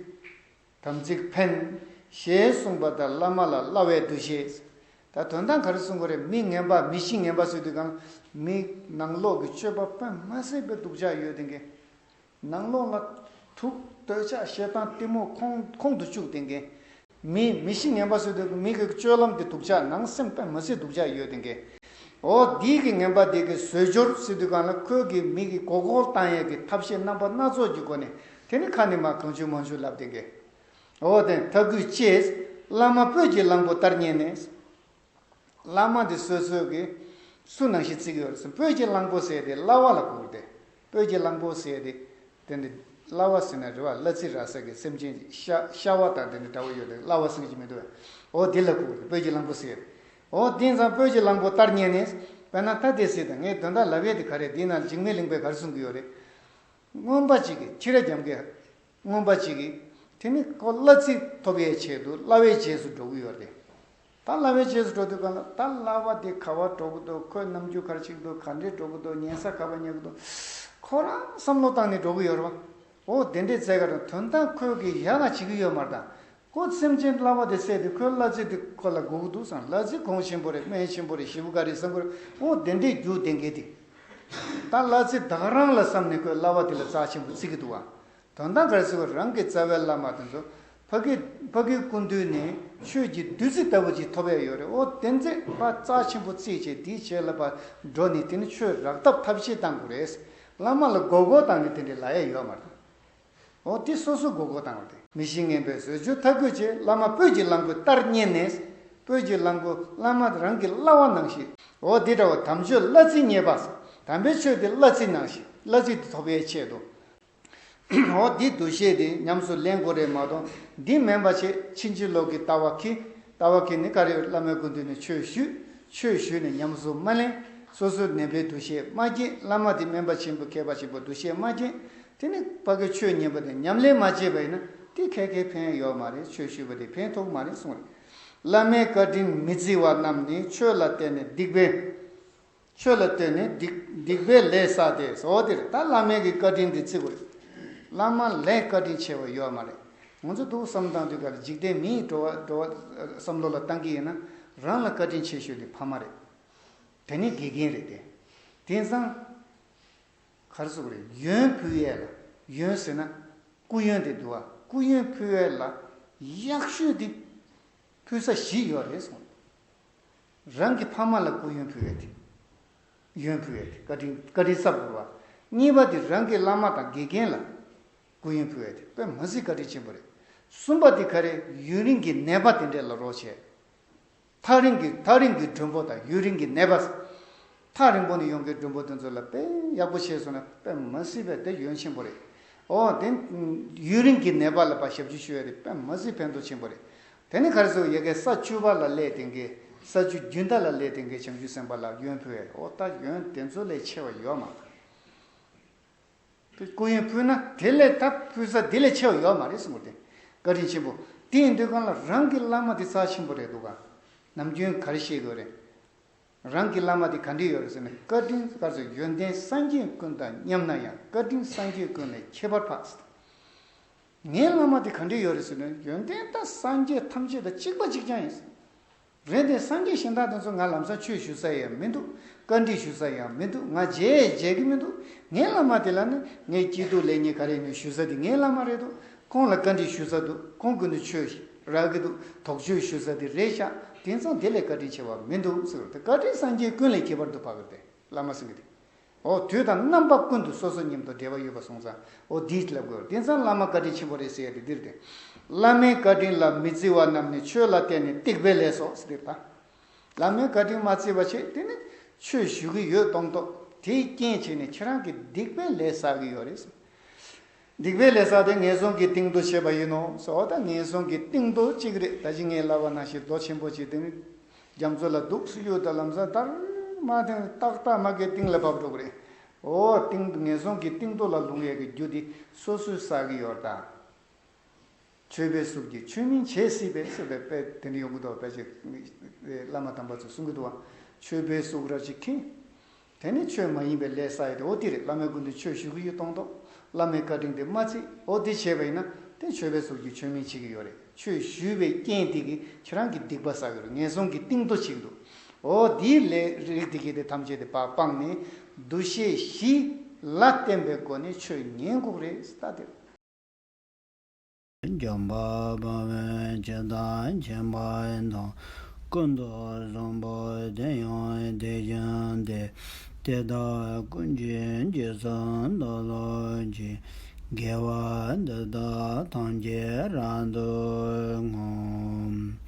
དམ་ཚིག་འཕེན། ཞེས་གསུངས་པ་ལྟར་བླ་མ་ལ་བསླབ་པའི་འདུ་ཤེས། ད་དོན་དག་ག་རེ་གསུང་གི་རེད། མི་ངན་པ་མི་གཤིས་ངན་པ་ཟེར་དུས་གང་། མི་ནང་ལོགས་ཀྱི་སྤྱོད་པ་དཔེ་མ་སྲིད་པའི་སྡུག་ཅག་ཡོད་དེ་གི། ནང་ལོགས་ལ་དུག་འདོད་ཆགས་ཞེ་སྡང་གཏི་མུག་ཁོང་ཁོང་དུ་བཅུག་དེ་གི། མི་མི་གཤིས་ངན་པ་ཟེར་དུས་མི་གི་སྤྱོད་ལམ་དེ་སྡུག་ཅག་ནང་སེམས་དཔེ་མ་སྲིད་སྡུག་ཅག་ཡོད་དེ་གི། འོ་འདི་གི་ངན་པ་དེ་གི་བཟོད་སྦྱོར་ཟེར་དུས་གང་ལ་ཁོས་གི་མི་གི་མགོ་སྐོར་བཏང་ཡས་ཀྱི་ཐབས་ཤེས་རྣམ་པ་སྣ་ཚོགས་ཀྱི་སྒོ་ནས་དེ་ནི་ཁ་ནས་མ་གང་བྱུང་མང་བྱུང་ལབ་དེ་གི། འོ་དེ་ཐ་གུས་ཅེས། བླ་མ་སྤོས་ཀྱི་གླང་པོ་ལྟར་མཉེས་ནས། བླ་མ་དེ་སོ་སོ་གི་སུ་ནང་བཞིན་བརྩི་གི་ཡོད་རེད་ཟེར། སྤོས་ཀྱི་གླང་པོ་ཟེར་དེ་བསླབ་པ་ལ་གོ་དེ། སྤོས་ཀྱི་གླང་པོ་ཟེར་དེ། དེ་འདི་བསླབ་པ་ཟེར་ན་རེད་བ། བླ་ཚིག་རག་ས་གི་སེམས་ཅན་ཤ་ཤ་བ་དང་དེ་འདྲ་འདྲ་བོ་ཡོད་དེ་བསླབ་པ་ཟེར་གྱི་མི་འདུག་བས། འོ་དེ་ལ་གོ་དེ་སྤོས་ཀྱི་གླང་པོ་ཟེར། འོ་དེ་ཙང་སྤོས་ཀྱི་གླང་པོ་ལྟར་མཉེས་ནས། དཔེར་ན་ད་དེ་ཟེར་དང་ངས་དོན་དག་ལབ་ཡས་དེ་ག་རེ། འདི་ན་འཇིགས་མེད་གླིང་པས་ག་རེ་གསུང་གི་ཡོད་རེད། རྔོན་པ་གཅིག་གིས་ཁྱི་ར་རྒྱབ་མཁན། རྔོན་པ་གཅིག་གིས་དེ་ནི་ཁོ་བླ་ཚིག་ཐོབ་ཡའི་ཆེད་དུ་བསླབ་པའི་རྗེས་སུ་འགྲོ་གི་ཡོད་རེད། ད་བསླབ་པའི་རྗེས་སུ་འགྲོ་དུས་གང་ལ་ད་བསླབ་པ་དེ་ག་བ་འགྲོ་གི་འདུག་ཁོས་རྣམ་འགྱུར་ག་རེ་བྱེད་ཀྱི་འདུག་ག་འདྲས་འགྲོ་གི་འདུག་ཉན་ས་ག་བ་ཉན་གི་འདུག་ཁོ་རང་བསམ་བློ་བཏང་ནས་འགྲོ་གི་ཡོད་རེད་བ། འོ་དེ་འདྲས་ཚད་ག་རང་དོན་དག་ཁོས་གི་ཡག་ག་བྱེད་ཀྱི་ཡོད་མ་རེད་ད། ཁོ་སེམས་ཅན་བསླབ་པ་དེ་བསད་དེ་ཁོའི་བླ་ཚིག་དེ་ཁོ་ལ་དགོས་ཀྱི་འདུག་བསམ། བླ་ཚིག་གོང་ཆེན་པོ་རེད། སྨན་ཆེན་པོ་རེད། ཞེ་པོ་ག་རེད་བསམ་གི་རེད། འོ་དེ་འདྲས་རྒྱུ་དེ་འགས་དེ། ད་བླ་ཚིག་ད་ག་རང་ལ་བསམ་ནས་ཁོས་བསླབ་པ་དེ་ལ་རྩ་ཆེན་པོ་བརྩི་གི་འདུག་བ། དོན་དག་ག་རེ་ཟེར་བ། རང་གི་རྩ་བའི་བླ་མ་དེ་ཚོ་ཕ་གི་ཕ་གི་སྐུ་མདུན་ནས་ཆོས་ཀྱི་བདུད་རྩི་ལྟ་བུ་ཅིག་ཐོབ་ཡ་ཡོད་རེད། འོ་དེ་ཚོ་ཕར་རྩ་ཆེན་པོ་བརྩིས་བྱས་དེའི་རྗེས་ལ་ཕར་འགྲོ་ནས་དེ་ནི་ཆོས་རག་ཐབས་ཐབས་ཤེས་བཏང་དགོས་རེད། བླ་མ་ལ་མགོ་སྐོར་བཏང་ནས་དེ་འདྲས་ལབ་ཡ་ཡོད་མ་རེད། འོ་དེ་སོ་སོ་མགོ་སྐོར་བཏང་བ་རེད། མི་གཤིས་ངན་པས་བཟོད་སྤྱོད་མཐའ་དགོས་ཆེད། བླ་མ་སྤོས་ཀྱི་གླང་པོ་ལྟར་མཉེས་ནས། སྤོས་ཀྱི་གླང་པོ་བླ་མ་རང་གི་བསླབ་པ་ནང་བཞིན། འོ་དེ་འདྲ་བ་དམ་ཆོས་བླ་ཚིག་རྙེད་པ། དམ་པའི་ཆོས་དེ་བླ་ཚིག་ནང་བཞིན་བླ་ཚིག་དེ་ཐོབ་པའི་ཆེད་དུ། འོ་འདི་འདུ་ཤེས་དེ་ཉམས་སུ་ལེན་དགོས་རེད་མ་གཏོགས། འདི་མིན་པ་བྱས་ཕྱིན་ཅི་ལོག་གི་ལྟ་བ་གིས། ལྟ་བ་གིས་ནི་ག་རེ། བླ་མའི་སྐུ་མདུན་ནས་ཆོས་ཞུས། ཆོས་ཞུས་ནས་ཉམས་སུ་མ་ལེན། སོ་སོའི་ནད་པའི་འདུ་ཤེས་མ་སྐྱེས། བླ་མ་དེ་སྨན་པ་ཆེན་པོ་མཁས་པ་ཆེན་པོ་འདུ་ཤེས་མ་སྐྱེས། དེ་ནི་ཕ་གི་ཆོས་ཉན་པ་དེ་ཉམས་ལེན་མ་བྱས་པ་ཡིན་ན་དེ་ཁ་ཁའི་ཕན་ཡོད་མ་རེད། ཆོས་ཞུས་པ་དེ་ཕན་ཐོགས་མ་རེད་གསུངས་རེད། བླ་མའི་བཀའ་དྲིན་མི་བརྩི་བ་རྣམས་ནི། ཆོས་ལ་བརྟེན་ནས་སྡིག་པའི། ཆོས་ལ་བརྟེན་ནས་སྡིག་སྡིག་པའི་ལས་བསགས་ཏེ་ཟེར། འོ་དེ་རེད། ད་བླ་མའི་གི་བཀའ་དྲིན་དེ་བརྩི་དགོས་རེད། བླ་མ་ལས་བཀའ་དྲིན་ཆེ་བ་ཡོད་མ་རེད། ང་ཚོ་འདུག་བསམ་བཏང་དུས་ག་རེ། འཇིག་རྟེན་མིའི་འགྲོ་བ་འགྲོ་བ་བསམ་བློ་ལ་བཏང་གི་ཡིན་ན། རང་ལ་བཀའ་དྲིན་ཆེ་ཤོས་དེ་ཕ་མ་རེད། དེ་ནི་དགེ་རྒན་རེད་དེ། དེང་སང་ག་རེ་ཟེར་དགོས་རེད། ཡོན་ཕུལ་ཡས་ལ། ཡོན་ཟེར་ན་སྐུ་ཡོན་དེ་འདུག་བ། སྐུ་ཡོན་ཕུལ་ཡས་ལ་ཡག་ཤོས་དེ་ཕུལ་ས་བཞི་ཡོད་རེད་གསུངས། རང་གི་ཕ་མ་ལ་སྐུ་ཡོན་ཕུལ་ཡས་དེ། ཡོན་ཕུལ་ཡས་དེ་བཀའ་དྲིན་བཀའ་དྲིན་གསབ་དགོས་པ། གཉིས་པ་དེ་རང་གི་བླ་མ་དང་དགེ་རྒན་ལ་སྐུ་ཡོན་ཕུལ་ཡས་དེ་དཔེ་མ་སྲིད་བཀའ་དྲིན་ཆེན་པོ་རེད། གསུམ་པ་དེ་ག་རེ། ཡུན་རིང་གི་ནད་པ་དེ་འདྲས་ལ་རོགས་བྱས། ཐག་རིང་གི་ཐག་རིང་གི་མགྲོན་པོ་དང་ཡུན་རིང་གི་ནད་པ། ཐག་རིང་པོ་ནས་ཡོང་མཁན་མགྲོན་པོ་དེ་ཚོ་ལ་དཔེ་ཡག་པོ་བྱས་སོང་ན་དཔེ་མ་སྲིད་པའི་དེ་ཡོན་ཆེན་པོ་རེད། འོ་དེ་ཡུན་རིང་གི་ནད་པ་ལ་ཕར་ཞབས་ཕྱི་ཞུ་ཡས་དེ་དཔེ་མ་སྲིད་ཕན་ཐོགས་ཆེན་པོ་རེད། དེ་ནི་ག་རེ་ཟེར། ཡ་གི་ས་བཅུ་པ་ལ་སླེབས་དེ་གི། ས་བཅུ་རྒྱུན་མཐའ་ལ་སླེབས་དེ་གི་བྱང་ཆུབ་སེམས་དཔའ་ལ་ཡོན་ཕུལ་ཡས། འོ་ད་ཡོན་དེ་ཚོ་ལས་ཆེ་བ་ཡོད་མ་རེད། སྐུ་ཡོན་ཕུལ་ན་དེ་ལས་ད་ཕུལ་ས་དེ་ལས་ཆེ་བ་ཡོད་མ་རེད་གསུངས་པ་དེ། བཀའ་དྲིན་ཆེན་པོ། དེ་ཡིན་དུས་གང་ལ་རང་གི་བླ་མ་དེ་རྩ་ཆེན་པོ་རེད་འདུག་ག་ནམ་རྒྱུན་ག་རེ་བཤད་དགོས་རེད། རང་གི་བླ་མ་དེ་ག་འདྲས་ཡོད་རེད་ཟེར་ན། བཀའ་དྲིན་ག་ཚོད། ཡོན་ཏན་སངས་རྒྱས་ཀུན་དང་མཉམ་ན་ཡང་། བཀའ་དྲིན་སངས་རྒྱས་ཀུན་ལས་ཁྱད་པར་འཕགས། ངའི་བླ་མ་དེ་ག་འདྲས་ཡོད་རེད་ཟེར་ན། ཡོན་ཏན་ད་སངས་རྒྱས་ཐམས་ཅད་དང་གཅིག་པ་གཅིག་རྐྱང་ཡིན། རེད་དེ་སངས་རྒྱས་གཞན་དག་དེ་ཚོ་ང་ལམ་སང་ཆོས་ཞུ་ས་ཡང་མི་འདུག་བཀའ་འདྲི་ཞུ་ས་ཡང་མི་འདུག་ང་མཇལ་མཇལ་གི་མི་འདུག་ངའི་བླ་མ་དེ་ལ་ནི་ངའི་སྐྱིད་སྡུག་ལེགས་ཉེས་ག་རེ་ཡིན་ནའི་ཞུ་ས་དེ་ངའི་བླ་མ་རེད་འདུག་ཁོང་ལ་བཀའ་འདྲི་ཞུ་ས་འདུག་ཁོང་གིས་ནི་ཆོས་རག་གི་འདུག་དོགས་གཅོད་ཞུ་ས་དེ་རེད་ཤག་དེང་སང་དེ་ལས་བཀའ་དྲིན་ཆེ་བ་མི་འདུག་ཟེར་བ་དེ། བཀའ་དྲིན་སངས་རྒྱས་ཀུན་ལས་ཁྱད་པར་དུ་འཕགས་པ་དེ་བླ་མ་ཟེར་གི་དེ། འོ་དུས་དང་རྣམ་པ་ཀུན་ཏུ་སོ་སོ་མཉམ་དུ་འབྲེལ་བ་ཡོད་པ་སོང་ཙང་འོ་འདི་ལབ་དགོས། དེང་སང་བླ་མ་བཀའ་དྲིན་ཆེན་པོ་རེད་ཟེར་ཡ་དེ་འདིར་དེ། བླ་མའི་བཀའ་དྲིན་ལ་མི་བརྩི་བ་རྣམས་ནི། ཆོས་ལ་བརྟེན་ནས་སྡིག་པའི་ལས་སོ་ཟེར་དེ་ད། བླ་མའི་བཀའ་དྲིན་མ་བརྩི་བ་བྱས་དེ་ནི་ཆོས་ཞུ་གི་ཡོད་མདོག་མདོག་དེའི་རྐྱེན་བྱས་ནས་ཁྱེད་རང་གིས་སྡིག་པའི་ལས་བསགས་ཀྱི་ཡོད་རེད། སྡིག་པའི་ལས་བསགས་ཏེ་ངན་སོང་གི་གཏིང་རྡོ་བྱས་པ་ཡིན་ནོ་ཟེར། འོ་ད་ངན་སོང་གི་གཏིང་རྡོ་གཅིག་རེད། ད་ཅི་ངས་ལབ་པ་ནང་བཞིན་རྡོ་ཆེན་པོ་ཅིག་དེ་ནི་རྒྱ་མཚོ་ལ་འདུག་སེ་གཡུགས་ད་ལམ་སང་དར་མ་དེ་ཏག་ཏག་མ་གི་གཏིང་ལ་བབས་འགྲོ་གི་རེད། འོ་གཏིང་ངན་སོང་གི་གཏིང་རྡོ་ལ་ལྷུང་ཡས་ཀྱི་རྒྱུ་དེ་སོ་སོས་བསགས་ཀྱི་ཡོད་ད། མཆོད་པའི་གཟུགས་ཀྱིས་མཆོད་མིན་བྱེད་སྲིད་པས་ཟེར་བའི་དཔེ་དེ་འདྲ་ཡོང་གི་འདུག་དཔེ་ཅིག་བླ་མ་དམ་པ་ཚོས་གསུང་གི་འདུག་བ། ཆོས་པའི་གཟུགས་ར་ཅིག་འཁྱེར། དེ་ནི་ཆོས་མ་ཡིན་པའི་ལས་བསགས་ཡོད་དེ། འོ་དེ་རེད། བླ་མའི་སྐུ་མདུན་ཆོས་ཞུ་གི་ཡོད་མདོག་མདོག་བླ་མའི་བཀའ་དྲིན་དེ་མ་བརྩིས། འོ་དེ་བྱས་པ་ཡིན་ན་དེ་ཆོས་པའི་གཟུགས་ཀྱི་ཆོས་མིན་བྱེད་ཀྱི་ཡོད་རེད། ཆོས་ཞུས་པའི་རྐྱེན་དེ་གིས་ཁྱེད་རང་གི་སྡིག་པ་བསགས་ཡོད་རེད། ངན་སོང་གི་གཏིང་རྡོ་བྱེད་ཀྱི་འདུག་འོ་དེའི་ལས་རིགས་དེ་གས་དེ་ཐམས་ཅད་དེ་ཕར་སྤངས་ནས་འདུ་ཤེས་བཞི་ལ་བརྟེན་པའི་སྒོ་ནས་ཆོས་ཉན་དགོས་རེད་ཟེར། ད་དེ་རེད། འཇམ་དཔལ་དཔའ་བོས་ཇི་ལྟར་མཁྱེན་པ་དང་། ཀུན་ཏུ་བཟང་པོ་དེ་ཡང་དེ་བཞིན་ཏེ། དེ་དག་ཀུན་གྱི་རྗེས་སུ་བདག་སློབ་ཅིང་། དགེ་བ་འདི་དག་ཐམས་ཅད་རབ་ཏུ་བསྔོ།